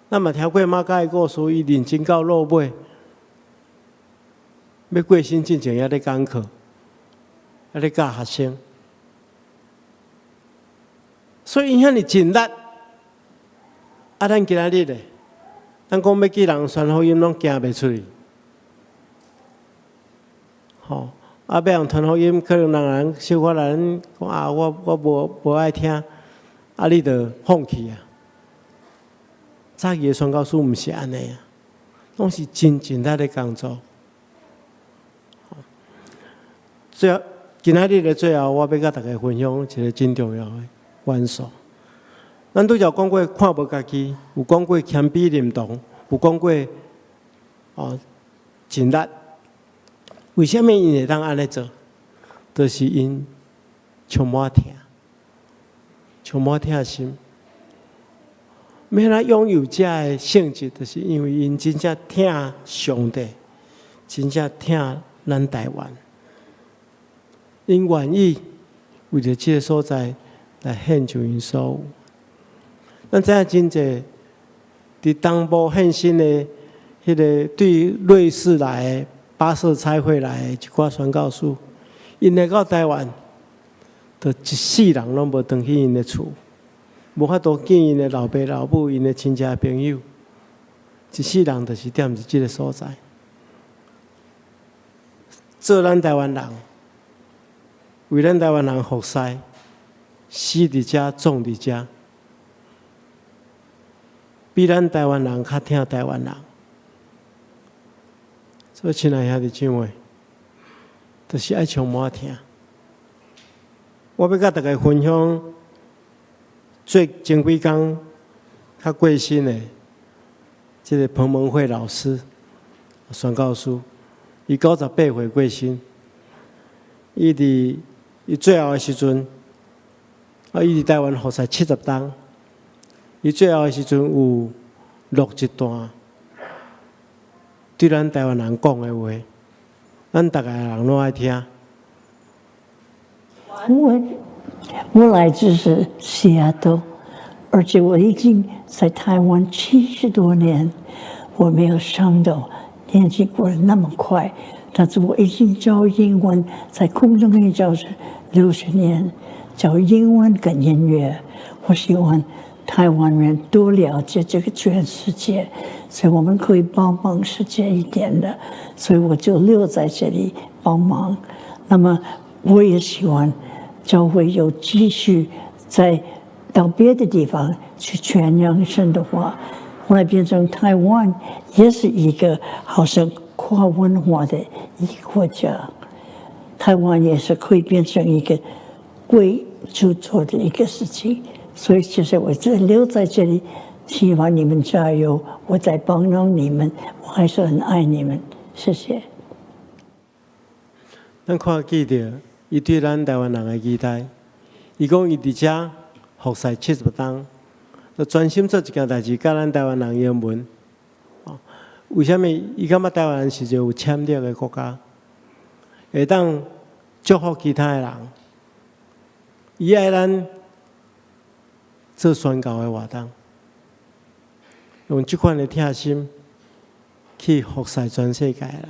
咱嘛聽過馬偕的故事，伊認真到落尾，欲過身進前，猶咧講課，猶咧教學生。所以𪜶遐爾盡力。啊，咱今仔日咧，咱講欲去人傳福音，攏行袂出去。吼，啊，欲人傳福音，可能人人小可人講啊，我無愛聽，啊，你就放棄啊。早期的宣教師毋是按呢啊，攏是真盡力咧工作。最後，今仔日的最後，我欲佮大家分享一个真重要的元素。咱拄才講過看無家己，有講過謙卑認同，有講過哦盡力。為啥物𪜶會當按呢做？就是𪜶充滿疼，充滿疼心。欲按怎擁有這个性質，就是因為𪜶真正疼上帝，真正疼咱台灣，𪜶願意為著這个所在來獻上𪜶所有。咱知影真濟佇東部獻身的，彼个對瑞士來的巴色差會來的一寡宣教師，𪜶來到台灣，就一世人攏無轉去𪜶的厝，無法度見𪜶的老爸老母、𪜶的親戚朋友，一世人就是踮佇這个所在，做咱台灣人，為咱台灣人服侍，死佇遮，葬佇遮，比咱台灣人較疼台灣人。所以，親愛兄弟姊妹，就是愛充滿疼。我欲佮大家分享最前幾工較過身的這个彭蒙惠老師，宣教師，伊98歲過身。伊佇伊最後的時陣，啊，伊佇台灣服侍70冬。伊最後的時陣有錄一段對咱台灣人講的話，咱逐个人攏愛聽。我來自是西雅圖，而且我已經在台灣70多年，我沒有想到年紀過得那麼快，但是我已經教英文，在空中裡教是60年，教英文跟音樂。我希望台灣人多了解這個全世界，所以我們可以幫幫世界一點的，所以我就留在這裡幫忙。那麼我也希望教會有繼續再到別的地方去傳揚神的話，後來變成台灣也是一個好像跨文化的一個國家，台灣也是可以變成一個為主做的一個事情。所以，其實我這留在這裡，希望你們加油，我在幫助你們，我還是很愛你們，謝謝。咱看見著伊對咱台灣人的期待，伊講伊佇遮服侍70冬，就專心做一件代誌，教咱台灣人英文。為啥物？伊感覺台灣是一個有潛力的國家，會當祝福其他的人。伊愛咱做宣教的活動，用這款的疼心去服侍全世界的人。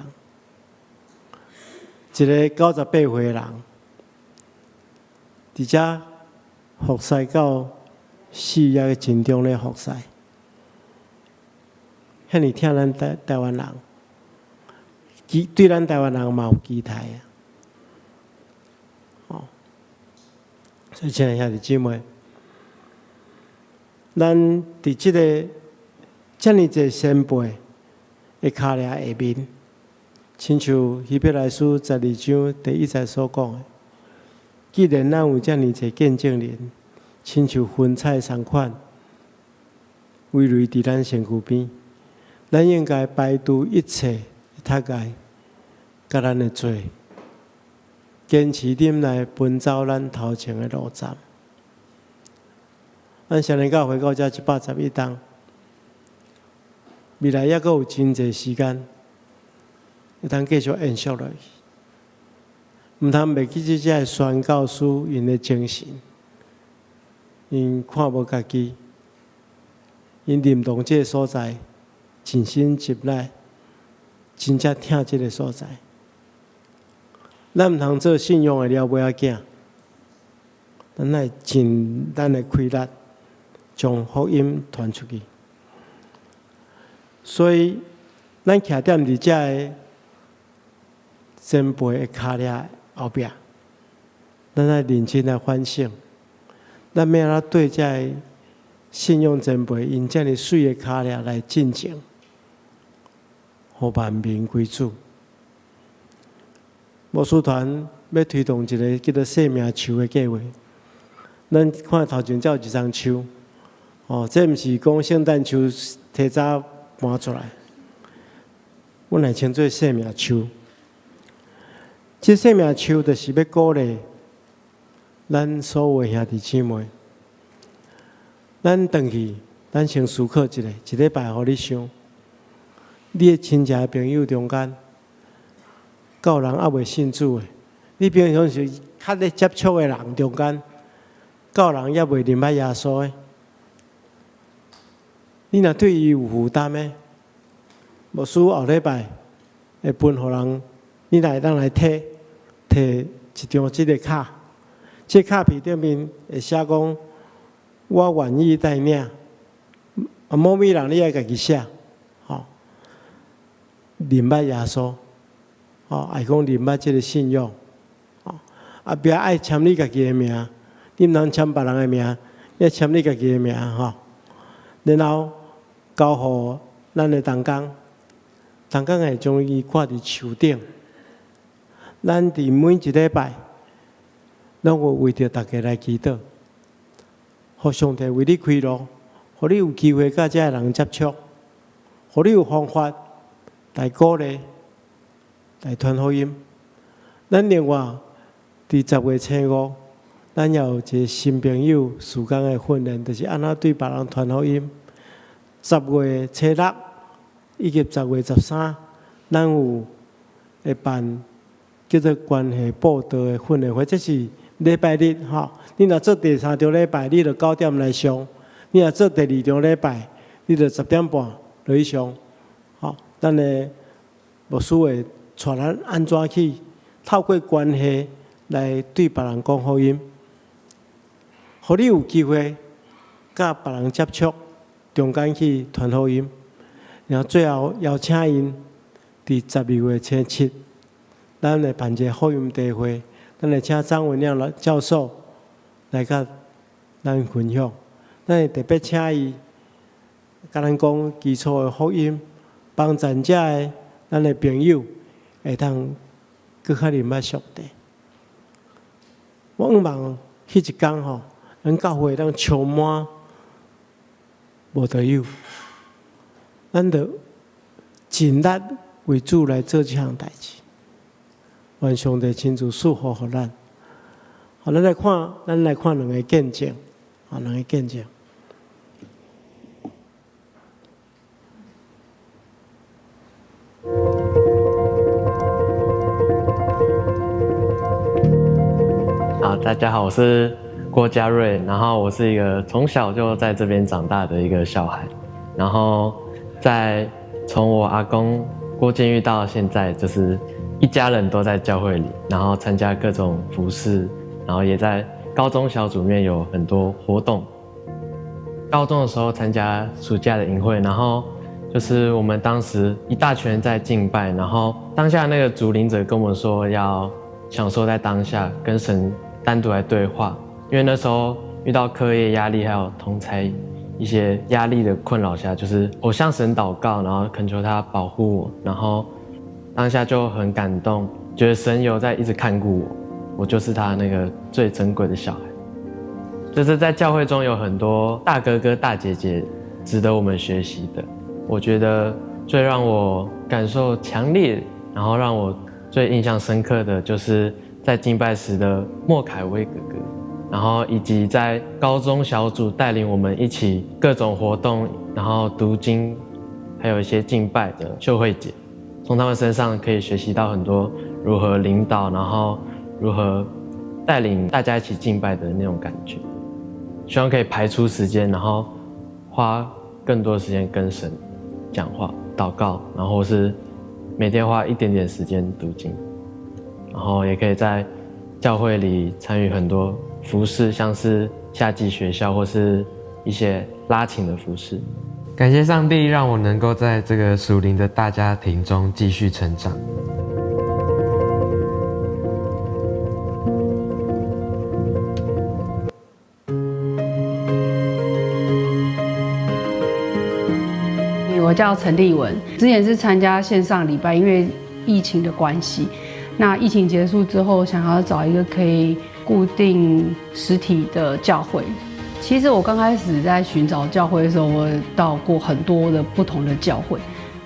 一个98歲的人，佇遮服侍到死也閣盡忠咧服侍，遐爾疼咱台灣人，期對咱台灣人嘛有期待啊！哦，所以親愛兄弟姊妹，咱佇這个遮爾濟先輩的跤跡下面，親像希伯來書12章第1節所講的，既然咱有遮爾濟見證人，親像雲彩仝款，圍圍佇咱身軀邊，咱應該排除一切窒礙，佮咱的罪，堅持忍耐奔走咱頭前的路站。咱雙連教會到這111冬，未來猶閣有真濟時間，會當繼續延續落去。毋通袂記這個宣教師𪜶的精神，𪜶看無家己，𪜶認同這个所在，盡心盡力，真正疼這个所在。咱毋通做信仰的老尾仔囝，咱愛盡咱的氣力，將福音傳出去。所以，咱徛踮佇遮个前輩的跤跡後壁，咱愛認真來反省，咱欲按怎對遮个信仰前輩𪜶遮爾媠的跤跡來進前，予萬民歸主。牧師團欲推動一个叫做生命樹的計劃。咱看頭前才有一叢樹，哦，這毋是講聖誕樹提早搬出來，阮來稱做生命樹。這生命樹就是欲鼓勵咱所有的兄弟姊妹。咱轉去，咱先思考一下，一禮拜予你想，你的親戚朋友中間，敢有人猶未信主的？你平常時較咧接觸的人中間，敢有人猶未認捌耶穌的？你若對伊有負擔的，牧師後禮拜會分予人，你來當來提提一張這个卡，這个卡片頂面會寫講，我願意帶領。啊，某物人你愛家己寫，吼，認捌耶穌，吼，愛講認捌這个信仰，吼，啊，別愛簽你家己的名，你毋通簽別人的名，你愛簽你家己的名，吼。然後交予咱的同工，同工會將伊掛佇樹頂。咱佇每一禮拜，攏有為著大家來祈禱，予上帝為你開路，予你有機會佮這个人接觸，予你有方法來鼓勵、來傳福音。咱另外佇10月初5，咱也有一个新朋友事工的訓練，就是按怎對別人傳福音。10月初6以及10月13，咱有會辦叫做關係佈道的訓練會，這是禮拜日吼。你若做第三場禮拜，你就9點來上；你若做第二場禮拜，你就10點半落去上。吼，咱的牧師會帶咱按怎去透過關係來對別人講福音，予你有機會佮別人接觸，中間去傳福音，然後最後邀請𪜶佇12月初7，咱會辦一个福音大會，咱會請張文亮老教授來佮咱分享，咱會特別請伊共咱講基礎的福音，幫助遮的咱的朋友會當閣較認捌上帝。我向望彼一工吼，咱教會當充滿慕道友，咱著盡力為主來做這項代誌。願上帝親自賜福予咱。好，咱來看兩个見證，啊，兩个見證。好，大家好，我是郭家瑞，然後我是一個從小就在這邊長大的一個小孩，然後在從我阿公郭建玉到現在，就是一家人都在教會裡，然後參加各種服事，然後也在高中小組面有很多活動。高中的時候參加暑假的營會，然後就是我們當時一大群人在敬拜，然後當下那個主領者跟我們說要享受在當下，跟神單獨來對話，因為那時候遇到課業壓力，還有同儕一些壓力的困擾下，就是我向神禱告，然後懇求他保護我，然後當下就很感動，覺得神有在一直看顧我，我就是他那個最珍貴的小孩。就是在教會中有很多大哥哥大姐姐值得我們學習的。我覺得最讓我感受強烈，然後讓我最印象深刻的就是在敬拜時的莫凱威哥哥，然後以及在高中小組帶領我們一起各種活動，然後讀經，還有一些敬拜的秀慧姐，從他們身上可以學習到很多如何領導，然後如何帶領大家一起敬拜的那種感覺。希望可以排出時間，然後花更多時間跟神講話、禱告，然後是每天花一點點時間讀經，然後也可以在教會裡參與很多服事，像是夏季學校或是一些拉琴的服事。感謝上帝讓我能夠在這個屬靈的大家庭中繼續成長。我叫陳麗文，之前是參加線上禮拜，因為疫情的關係。那疫情結束之後，想要找一個可以固定實體的教會。其實我剛開始在尋找教會的時候，我到過很多的不同的教會，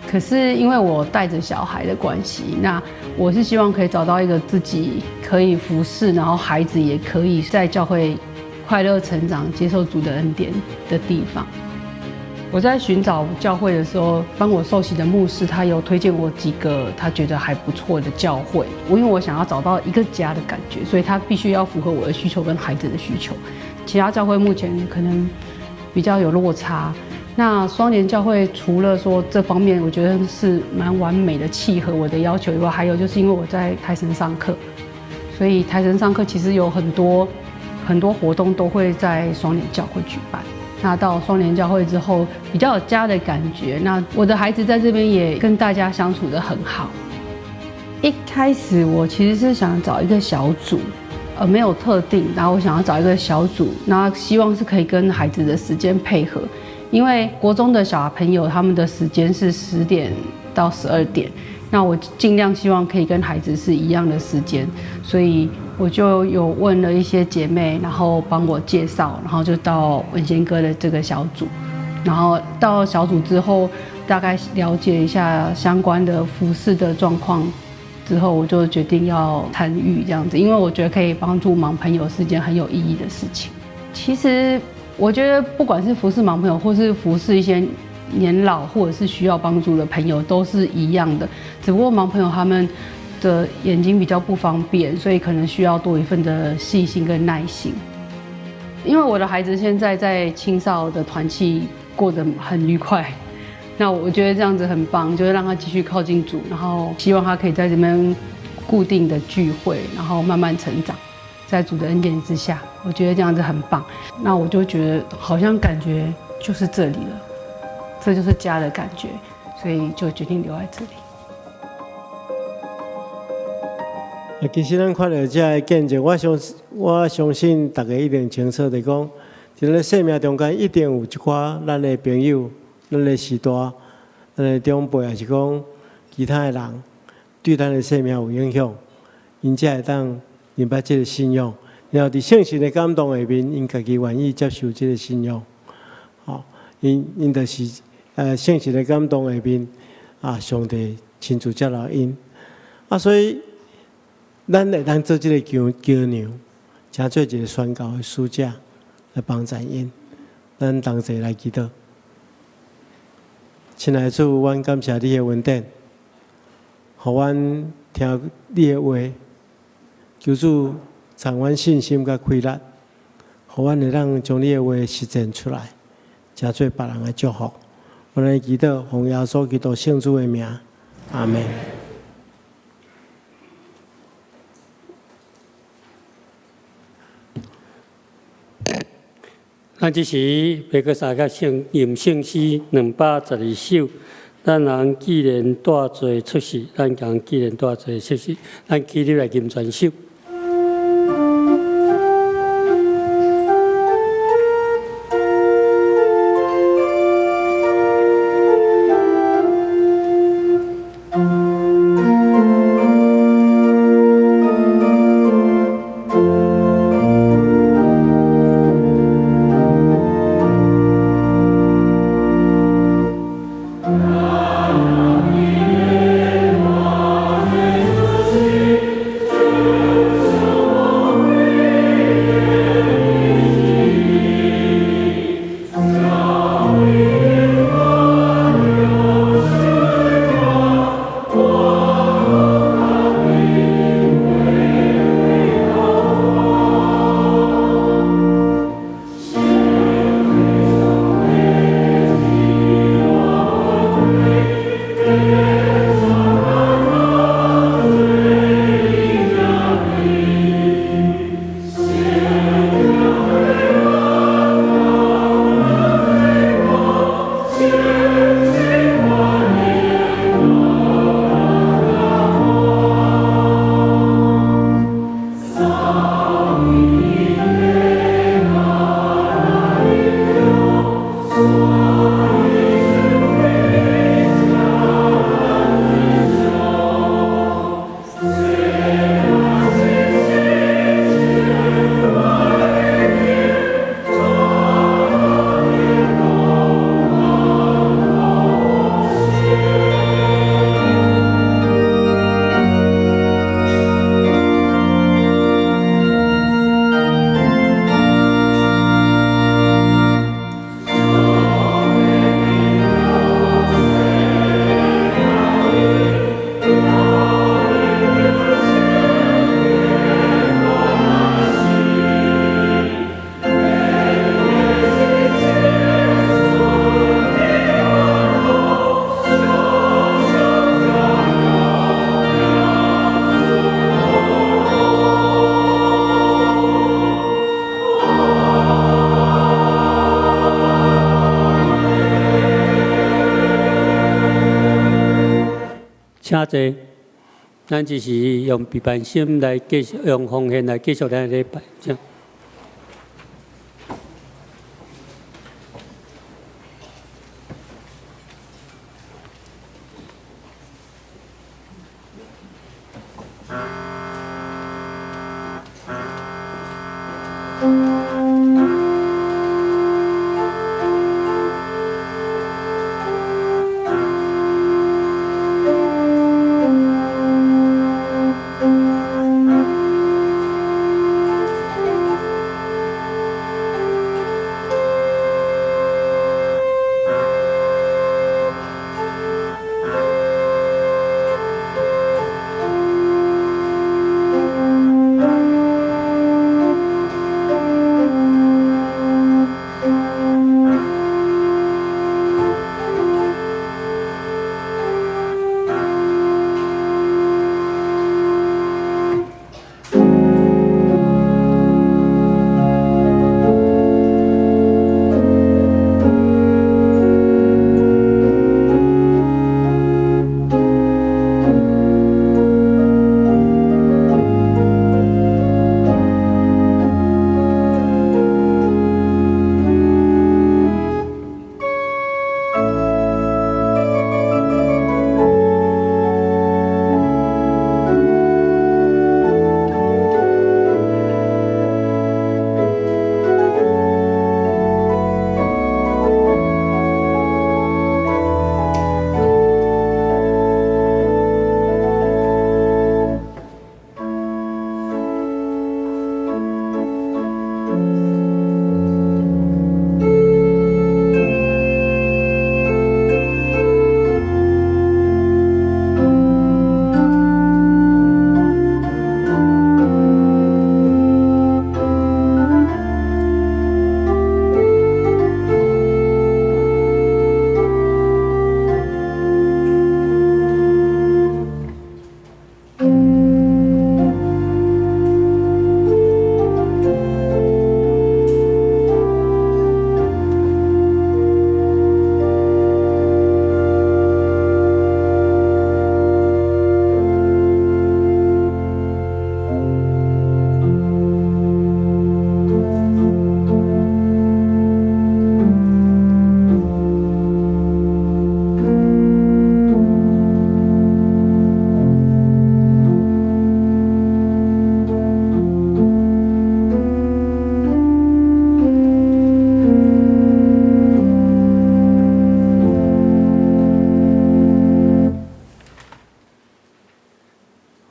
可是因為我帶着小孩的關係，那我是希望可以找到一個自己可以服侍，然後孩子也可以在教會快樂成長、接受主的恩典的地方。我在尋找教會的時候，幫我受洗的牧師他有推薦我幾個他覺得還不錯的教會。我因為我想要找到一個家的感覺，所以他必須要符合我的需求跟孩子的需求。其他教會目前可能比較有落差。那雙聯教會除了說這方面，我覺得是蠻完美的契合我的要求以外，還有就是因為我在台神上課，所以台神上課其實有很多很多活動都會在雙聯教會舉辦。那到雙聯教會之後，比較有家的感覺。那我的孩子在這邊也跟大家相處得很好。一開始我其實是想找一個小組，沒有特定，然後我想要找一個小組，那希望是可以跟孩子的時間配合，因為國中的小朋友他們的時間是10點到12點，那我盡量希望可以跟孩子是一樣的時間，所以我就有問了一些姐妹，然後幫我介紹，然後就到文賢哥的這個小組，然後到小組之後，大概了解一下相關的服事的狀況之後，我就決定要參與這樣子，因為我覺得可以幫助盲朋友是件很有意義的事情。其實我覺得不管是服侍盲朋友，或是服侍一些年老或者是需要幫助的朋友，都是一樣的，只不過盲朋友他們的眼睛比較不方便，所以可能需要多一份的細心跟耐心。因為我的孩子現在在青少的團契過得很愉快，那我覺得這樣子很棒，就是讓他繼續靠近主，然後希望他可以在這邊固定的聚會，然後慢慢成長，在主的恩典之下，我覺得這樣子很棒。那我就覺得好像感覺就是這裡了，這就是家的感覺，所以就決定留在這裡。啊，其實咱看著這个見證，我相信大家一定清楚的講，佇咱生命中間一定有一寡咱的朋友、咱的時代、咱的長輩，抑是講其他的人，對咱的生命有影響，𪜶才會當明白這个信仰。然後佇聖神的感動下面，𪜶家己願意接受這个信仰。吼，𪜶就是聖神的感動下面，啊，上帝親自接納𪜶。啊，所以咱會當做這个橋梁，成做一个宣教的使者來幫助𪜶。咱同齊來祈禱。親愛的主，阮感謝你的恩典，予阮聽你的話，求主賜阮信心佮氣力，予阮會當將你的話實踐出來，成做別人的祝福。阮來祈禱，奉耶穌基督聖子的名，阿們。咱這時欲閣三個聖吟聖詩212首，咱人既然帶罪出世，咱人既然帶罪出世，咱起立來吟全首。 Amen. 請坐。咱只是用陪伴心來繼續，用奉獻來繼續咱的禮拜。請。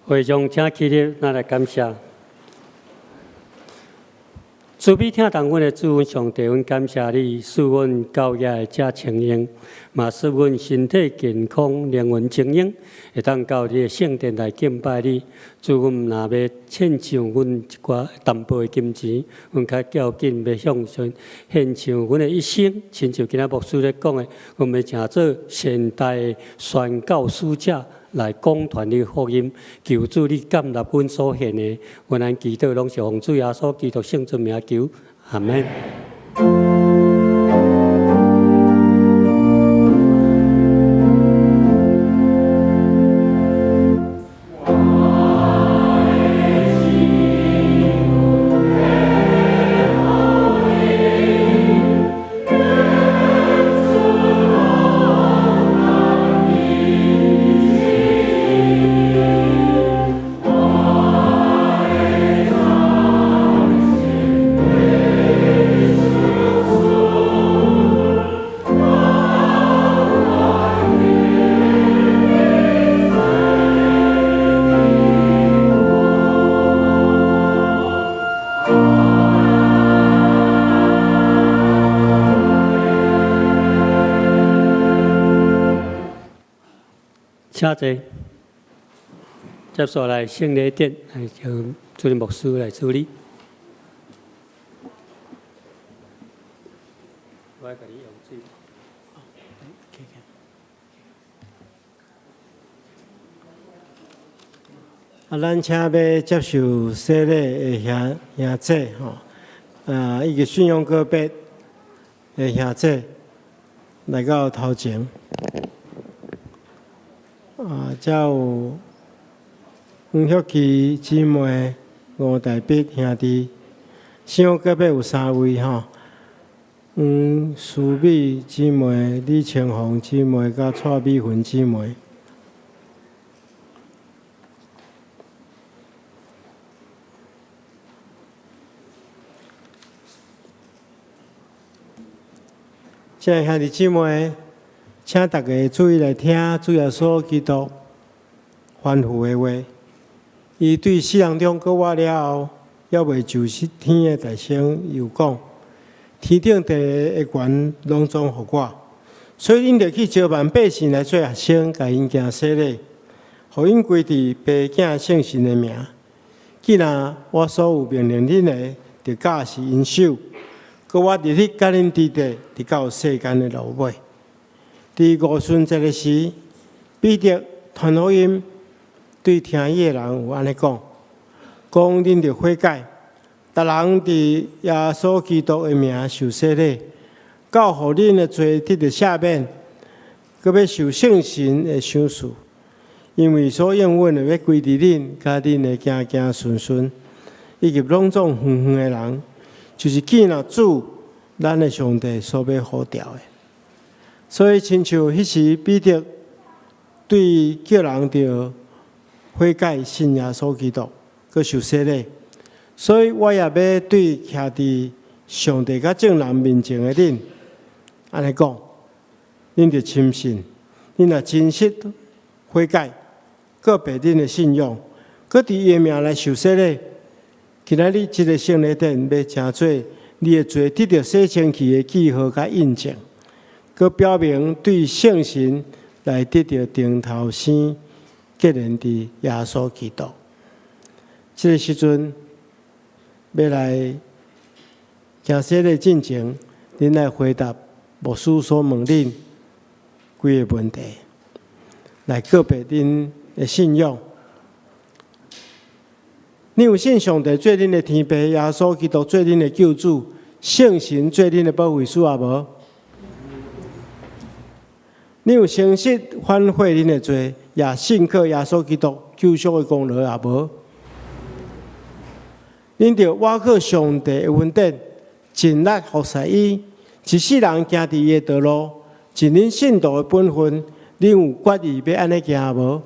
會眾請起立，咱來感謝。慈悲疼痛阮的主，阮上帝，阮感謝你，賜阮教業會遮清閒，嘛賜阮身體健康、靈魂精英，會當到你的聖殿來敬拜你。主，阮若欲獻上阮一寡淡薄的金錢，阮較較緊欲向神獻上阮的一生，親像今仔牧師咧講的，阮欲成做現代的宣教使者。來廣傳你福音，求主你接納阮所獻的，阮按祈禱攏是奉主耶穌基督聖尊名求，阿門。請坐，接下來聖禮典來由主任牧師來處理。我愛共你用水。啊，咱請欲接受洗禮的兄兄姊吼，啊，以及信仰告白的兄姊來到頭前。啊，才有黄玉琪姊妹、吴大碧兄弟，上隔壁有三位吼，黄淑美姊妹、李清红姊妹、佮蔡美云姊妹。亲爱兄弟姊妹，请大家注意来听主耶稣基督吩咐的话。伊对死人中阁活了后，犹未就升天的大声又讲：天顶地的权拢总予我，所以恁著去招万百姓来做学生，共𪜶行洗礼，予𪜶归伫父囝圣神的名。既然我所有命令恁的，著教示𪜶守。阁我日日佮恁伫佇，直到世间的落尾。伫五旬节的时，彼得传福音，对听伊的人有按呢讲：讲恁著悔改，逐人伫耶稣基督的名受洗礼，到予恁的罪得著赦免，阁欲受圣神的赏赐，因为所应允的欲归伫恁，佮恁的子子孙孙，以及拢总远远的人。就是见了主，咱的上帝所欲呼召的。所以，亲像彼时彼得对叫人著悔改信耶稣基督，阁受洗礼。所以，我也欲对徛伫上帝佮众人面前的恁，按呢讲：恁著深信，恁若真实悔改，告白恁的信仰，阁伫伊的名来受洗礼。今仔日这个圣礼典欲成做你的罪得著洗清去的记号佮印证，阁表明对圣神来得著重头生，结连伫耶稣基督。这个时阵欲来行洗礼进前，恁来回答牧师所问恁几个问题，来告白恁的信仰。你有信上帝做恁的天父，耶稣基督做恁的救主，圣神做恁的保惠师也无？你有诚实反悔恁的罪，也信靠耶稣基督救赎的功劳也无？恁著倚靠上帝的恩典，尽力服侍伊，一世人行伫伊的道路，尽恁信徒的本分，恁有决意欲按呢行无？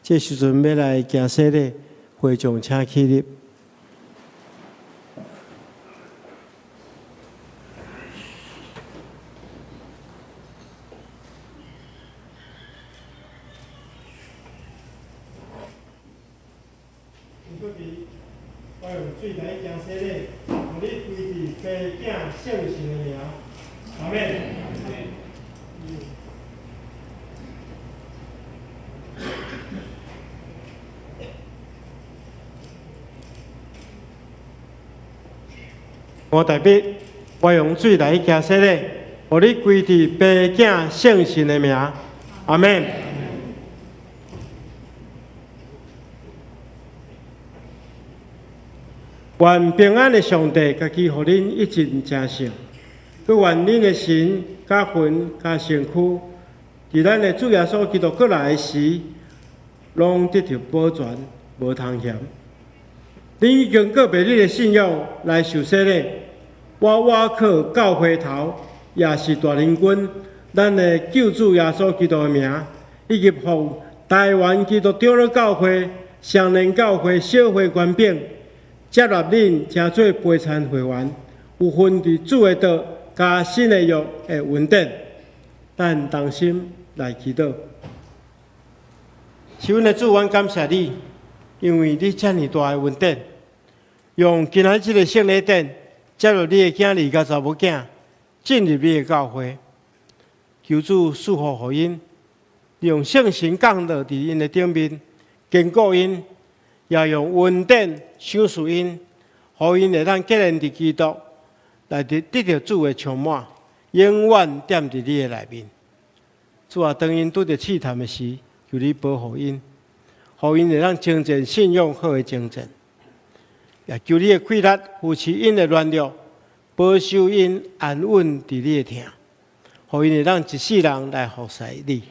这时阵欲来行洗礼，会众请起立。我用水来行洗礼，予你归伫父囝圣神的名，阿们。我代表我用水来行洗礼，予你归伫父囝圣神的名，阿们。愿平安的上帝家己予恁一尽成圣，阁愿恁的神、佮魂、佮身躯，伫咱的主耶稣基督阁来的时，拢得著保全，无通嫌。恁已经告白恁的信仰来受洗礼，我倚靠教会头，也是大灵君，咱的救主耶稣基督的名，以及奉台湾基督长老教会、双连教会小会权柄，接纳恁成做陪餐会员，有份伫主的道佮新的约的恩典。咱同心来祈祷。是阮的主，阮感谢你，因为你遮尔大的恩典，用今仔这个圣礼典接纳你的囝儿佮查某囝进入你的教会，求主赐福予𪜶，用圣神降落伫𪜶的顶面，坚固𪜶，也用恩典赏赐𪜶，予𪜶会当结连伫基督，来得得著主的充满，永远踮伫你的内面。主啊，当𪜶拄著试探的时，求你保护𪜶，予𪜶会当征战信仰好的征战，也求你的气力扶持𪜶的软弱，保守𪜶安稳伫你的疼，予𪜶會當一世人來服侍你。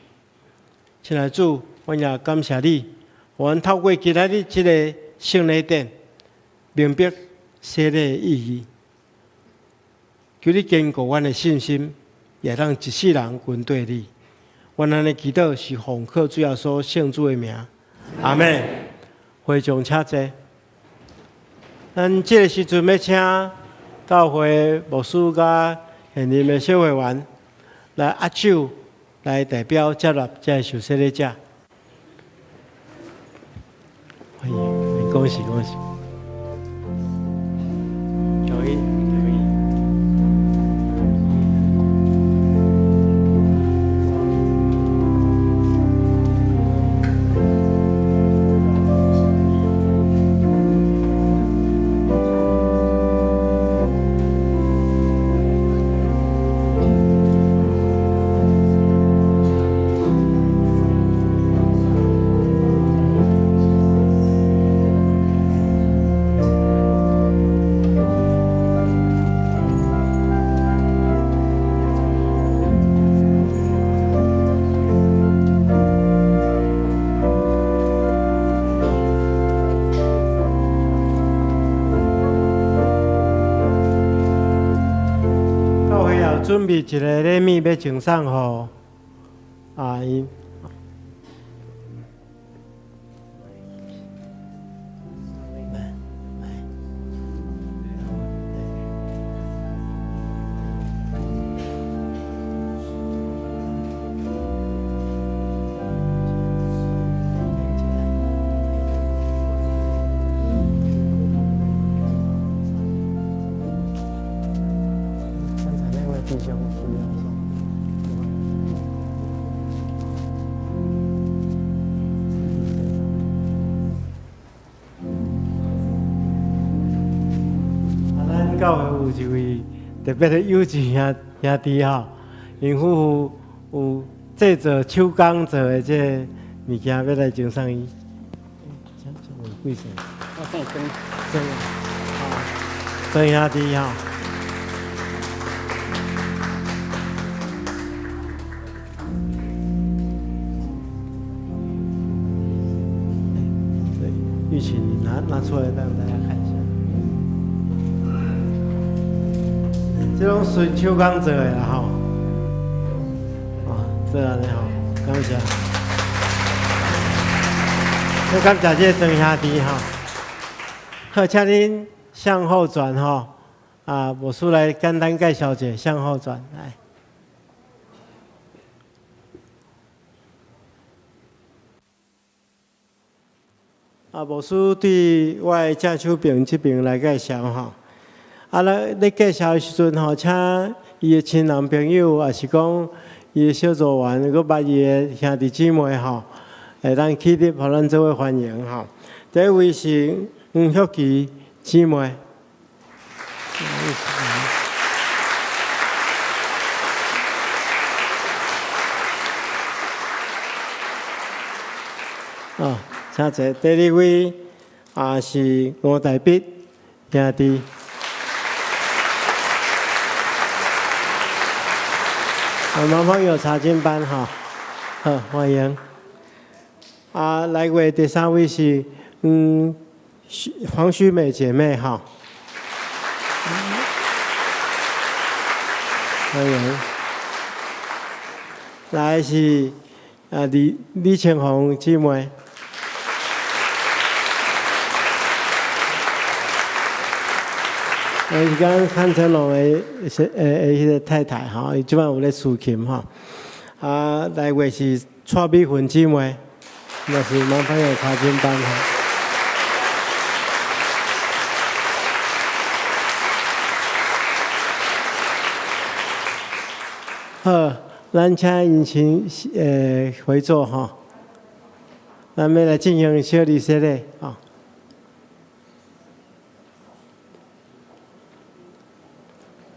親愛的主，阮也感謝你，予阮透過今仔日這个聖禮典，明白洗禮的意義。求你堅固阮的信心，也當一世人跟綴你。阮按呢祈禱是奉靠主耶穌聖子的名，阿們。會眾請坐。咱這个時陣欲請教會牧師佮現任的小會員來握手，來代表接納這个受洗禮者。歡迎，恭喜恭喜！恭喜恭喜！教會也準備一个禮物欲贈送予啊𪜶。來來，剛才那位弟兄不要說。啊，咱教會有一位特別的有志兄兄弟吼，𪜶夫婦有製作手工做的這个物件，欲來贈送伊。請請問貴姓？我姓曾。曾啊，曾兄弟吼。對，玉琴，你拿拿出來讓大家看一下。這攏純手工做的啦吼，啊，做按呢吼，感謝。我感謝這個曾兄弟吼。好，請恁向後轉吼，啊，牧師來簡單介紹者，向後轉來。啊，牧師對我的正手邊這邊來介紹吼。啊，咱咧介紹的時陣吼，請伊的親人朋友，抑是講伊的小組員，閣捌伊的兄弟姊妹吼，會當起立，予咱做伙歡迎吼。第一位是黃玉琪姊妹。哦，請坐。第二位也是吳大必兄弟。我們朋友查經班哈，好，歡迎。啊，來位第三位是黃旭美姐妹哈，歡迎。來是啊李李清紅姊妹。伊是講康成龍的的的彼个太太吼，伊這擺有咧司琴吼。啊，來位是蔡美芬姊妹，嘛是男朋友查經班吼。好，咱請𪜶先回座吼。咱欲來進行小禮洗禮吼。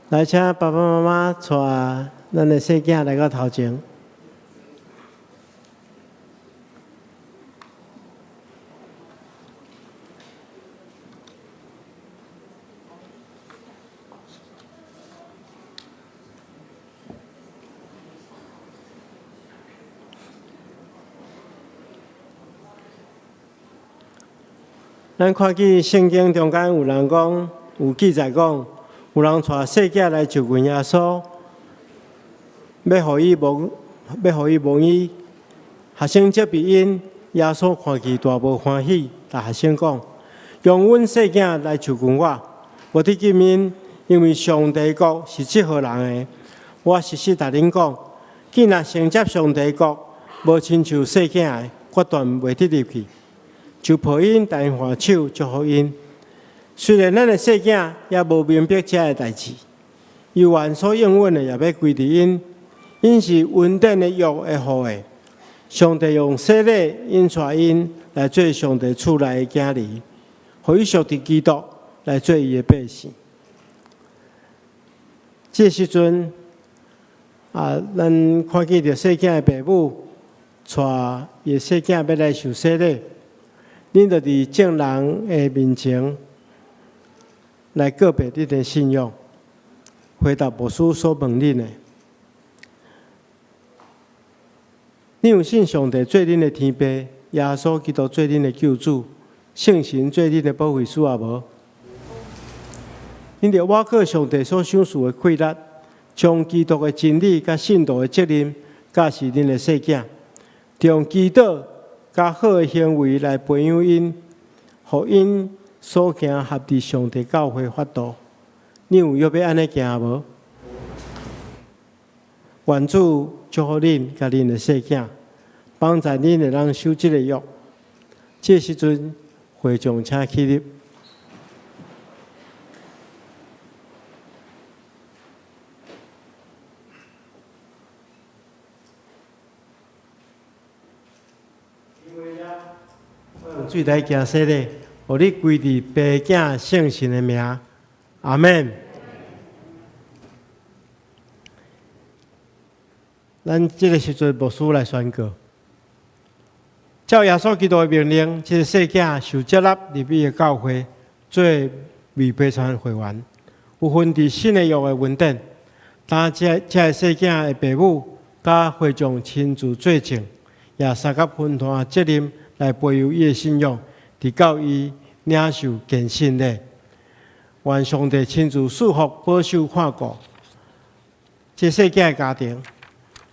來，請爸爸媽媽帶咱的細囝來到頭前。咱看見聖經中間有人講，有記載講，有人帶細囝來就近耶穌，欲予伊摸伊。學生責備𪜶，耶穌看見大無歡喜，共學生講：容阮細囝來就近我，無得禁𪜶，因為上帝國是這號人的。我實實共恁講，囝若承接上帝國，無親像細囝的，決斷袂得入去。就抱𪜶，共𪜶挽手，祝福𪜶。雖然咱的細囝猶無明白這个代誌，猶原所應允的也欲歸佇𪜶，𪜶是恩典的約的後裔。上帝用洗禮引帶𪜶來做上帝厝內的囝兒，予伊屬佇基督來做伊的百姓。這個時陣啊，咱看見著細囝的爸母帶伊的細囝欲來受洗禮，恁就佇眾人的面前來告白恁的信仰，回答牧師所問恁的。恁有信上帝做恁的天父，耶穌基督做恁的救主，聖神做恁的保惠師也無？恁著倚靠上帝所賞賜的氣力，將基督的真理佮信徒的責任教示恁的細囝，用祈禱佮好的行為來培養𪜶，予𪜶所行合佇上帝教會法度。恁有約欲按呢行無？願主祝福恁佮恁的細囝，幫助恁會當守這個約。這個時陣，會眾請起立。我用水來行洗禮，予你歸佇父子聖神的名，阿們。咱這個時陣，牧師來宣告：照耶穌基督的命令，這個細囝受接納入伊的教會，做預備團會員，有份佇新的約的恩典。當這個細囝的爸母佮會眾親自做證，也相佮分擔責任來培育伊的信仰，直到伊領受堅信禮。願上帝親自賜福、保守、看顧這細囝的家庭，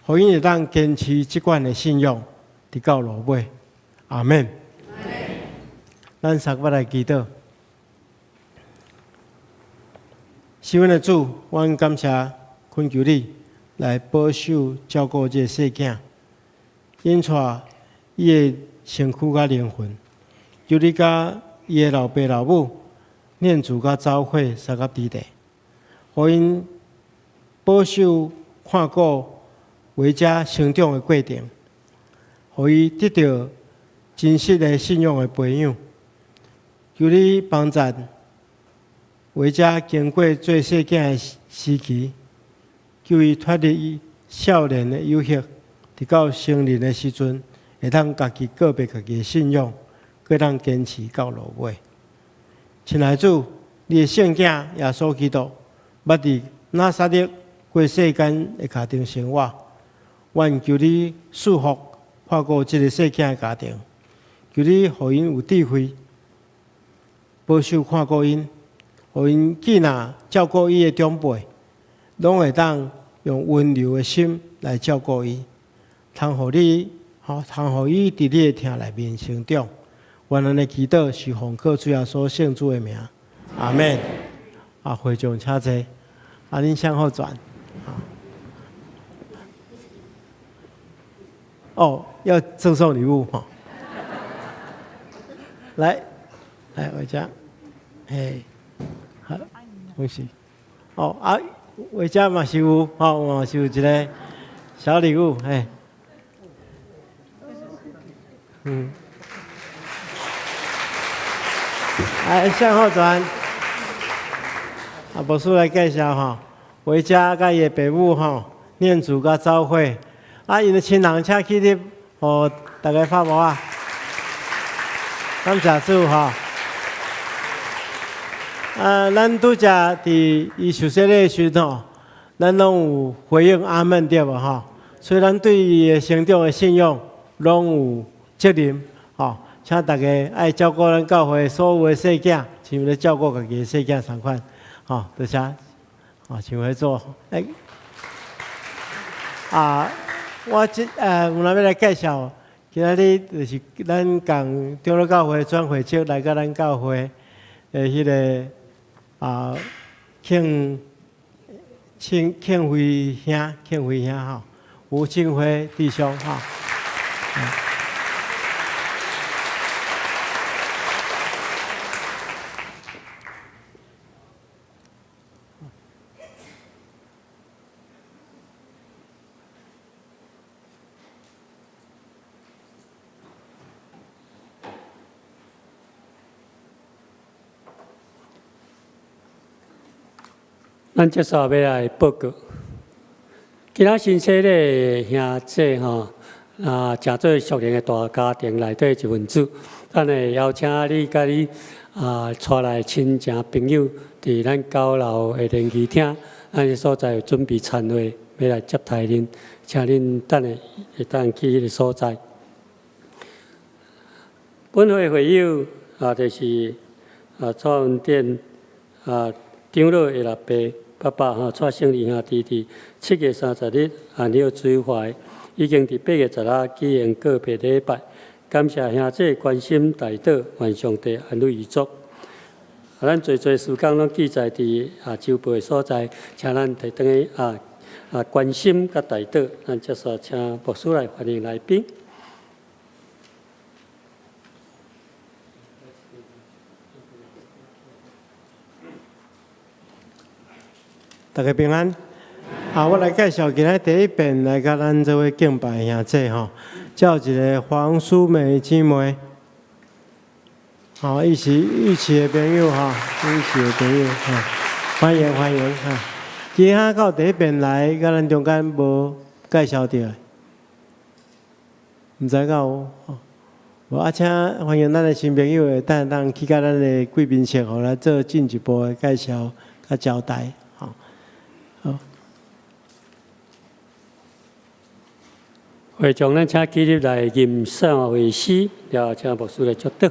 予𪜶會當堅持這款的信仰，直到落尾。阿們。咱三個來祈禱。是阮的主，阮感謝懇求你來保守照顧這個細囝，引帶伊的身軀佮靈魂，求你佮伊的老爸老母、念祖佮走伙相佮佇咧，予𪜶保守看顧維嘉成長的過程，予伊得著真實的信仰的培養。求你幫助維嘉經過做細囝的時期，求伊脫離少年的誘惑，直到成人的時陣，會當家己告白家己的信仰，閣當堅持到落尾。親愛主，你的聖子耶穌基督，捌佇拿撒勒過世間的家庭生活，願求你賜福看顧這个細囝的家庭，求你予𪜶有智慧，保守看顧𪜶，予𪜶囝若照顧伊的長輩，攏會當用溫柔的心來照顧伊，通予你，吼，通予伊佇你的疼內面成長。願咱的祈禱是奉靠主耶穌聖子的名，阿們。啊，會眾請坐，啊，恁向後轉。哦，要贈送禮物哈。來，來，偉嘉，嘿，好，恭喜。哦啊，偉嘉嘛是有，吼，嘛是有一个小禮物，嘿。嗯。來，向後轉。啊，牧師來介紹吼，維嘉佮伊的爸母吼，念祖佮走伙，啊，𪜶的親人請起立，予大家拍鼓仔。感謝主吼。啊，咱拄才佇伊受洗禮的時陣吼，咱攏有回應阿們對無吼？所以咱對伊的成長的信仰攏有責任吼。請大家愛照顧咱教會所有的細囝，像咧照顧家己的細囝仝款，吼，多謝，吼，請回座。欸，啊，我這有哪欲來介紹，今仔日就是咱仝長老教會轉會長來佮咱教會的彼个啊，慶慶慶輝兄，慶輝兄吼，吳慶輝弟兄吼。咱這煞欲來報告，今仔新洗禮兄姊吼，啊，誠做屬靈的大家庭內底一份子，咱會邀請你佮你啊，帶來親情朋友，佇咱九樓的聯誼廳，咱這所在有準備餐會，欲來接待恁，請恁等下會當去彼个所在。本會會友啊，就是啊，蔡文典啊，長老的阿爸。爸爸吼，蔡勝利兄弟佇7月30日安息追懷，已經佇8月16舉行告別禮拜。感謝兄姊關心代禱，願上帝安慰遺族。啊，咱濟濟事工攏記載佇啊週報的所在，請咱提轉去啊啊關心佮代禱。咱接續請牧師來歡迎來賓。大家平安。啊，我來介紹今仔第一遍來佮咱做伙敬拜的兄姊吼，叫一个黃淑美姊妹。吼，伊是玉琪的朋友吼，玉琪的朋友吼，歡迎歡迎哈。其他到第一遍來佮咱中間無介紹著，毋知敢有吼。無啊，請歡迎咱的新朋友會當當去佮咱的貴賓室，予來做進一步的介紹佮交代。好。會長，咱請起立來吟散會詩，了後請牧師來祝禱。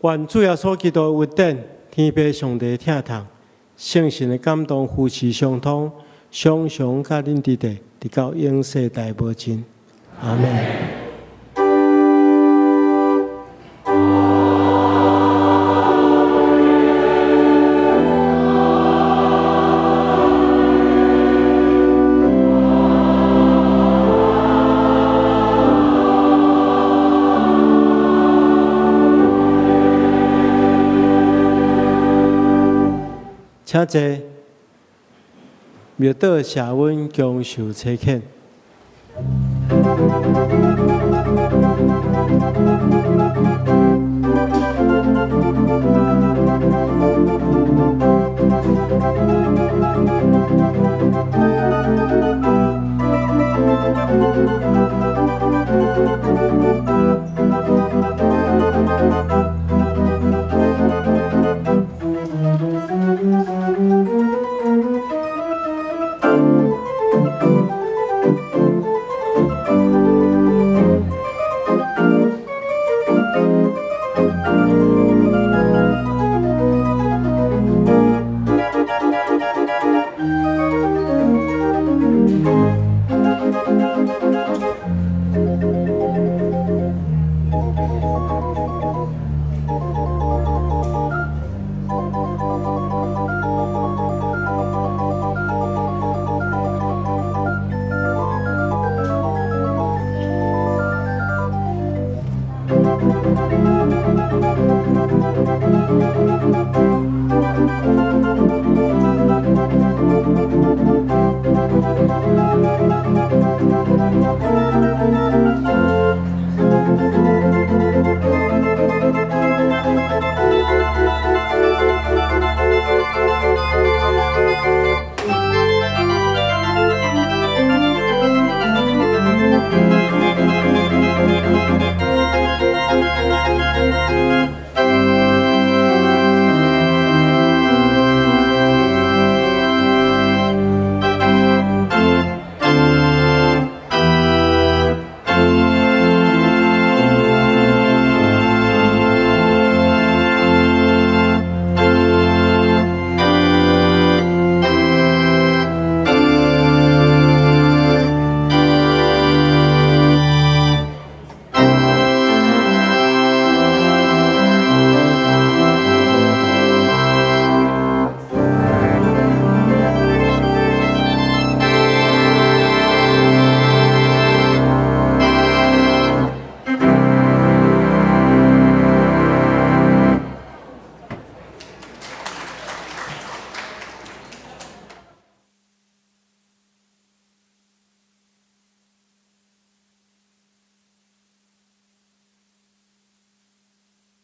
願主耶穌基督的恩典，天父上帝的疼痛，聖神的感動，扶持相通，常常佮恁佇咧，直到永世代無盡。阿們。請坐，默禱謝阮共受差遣。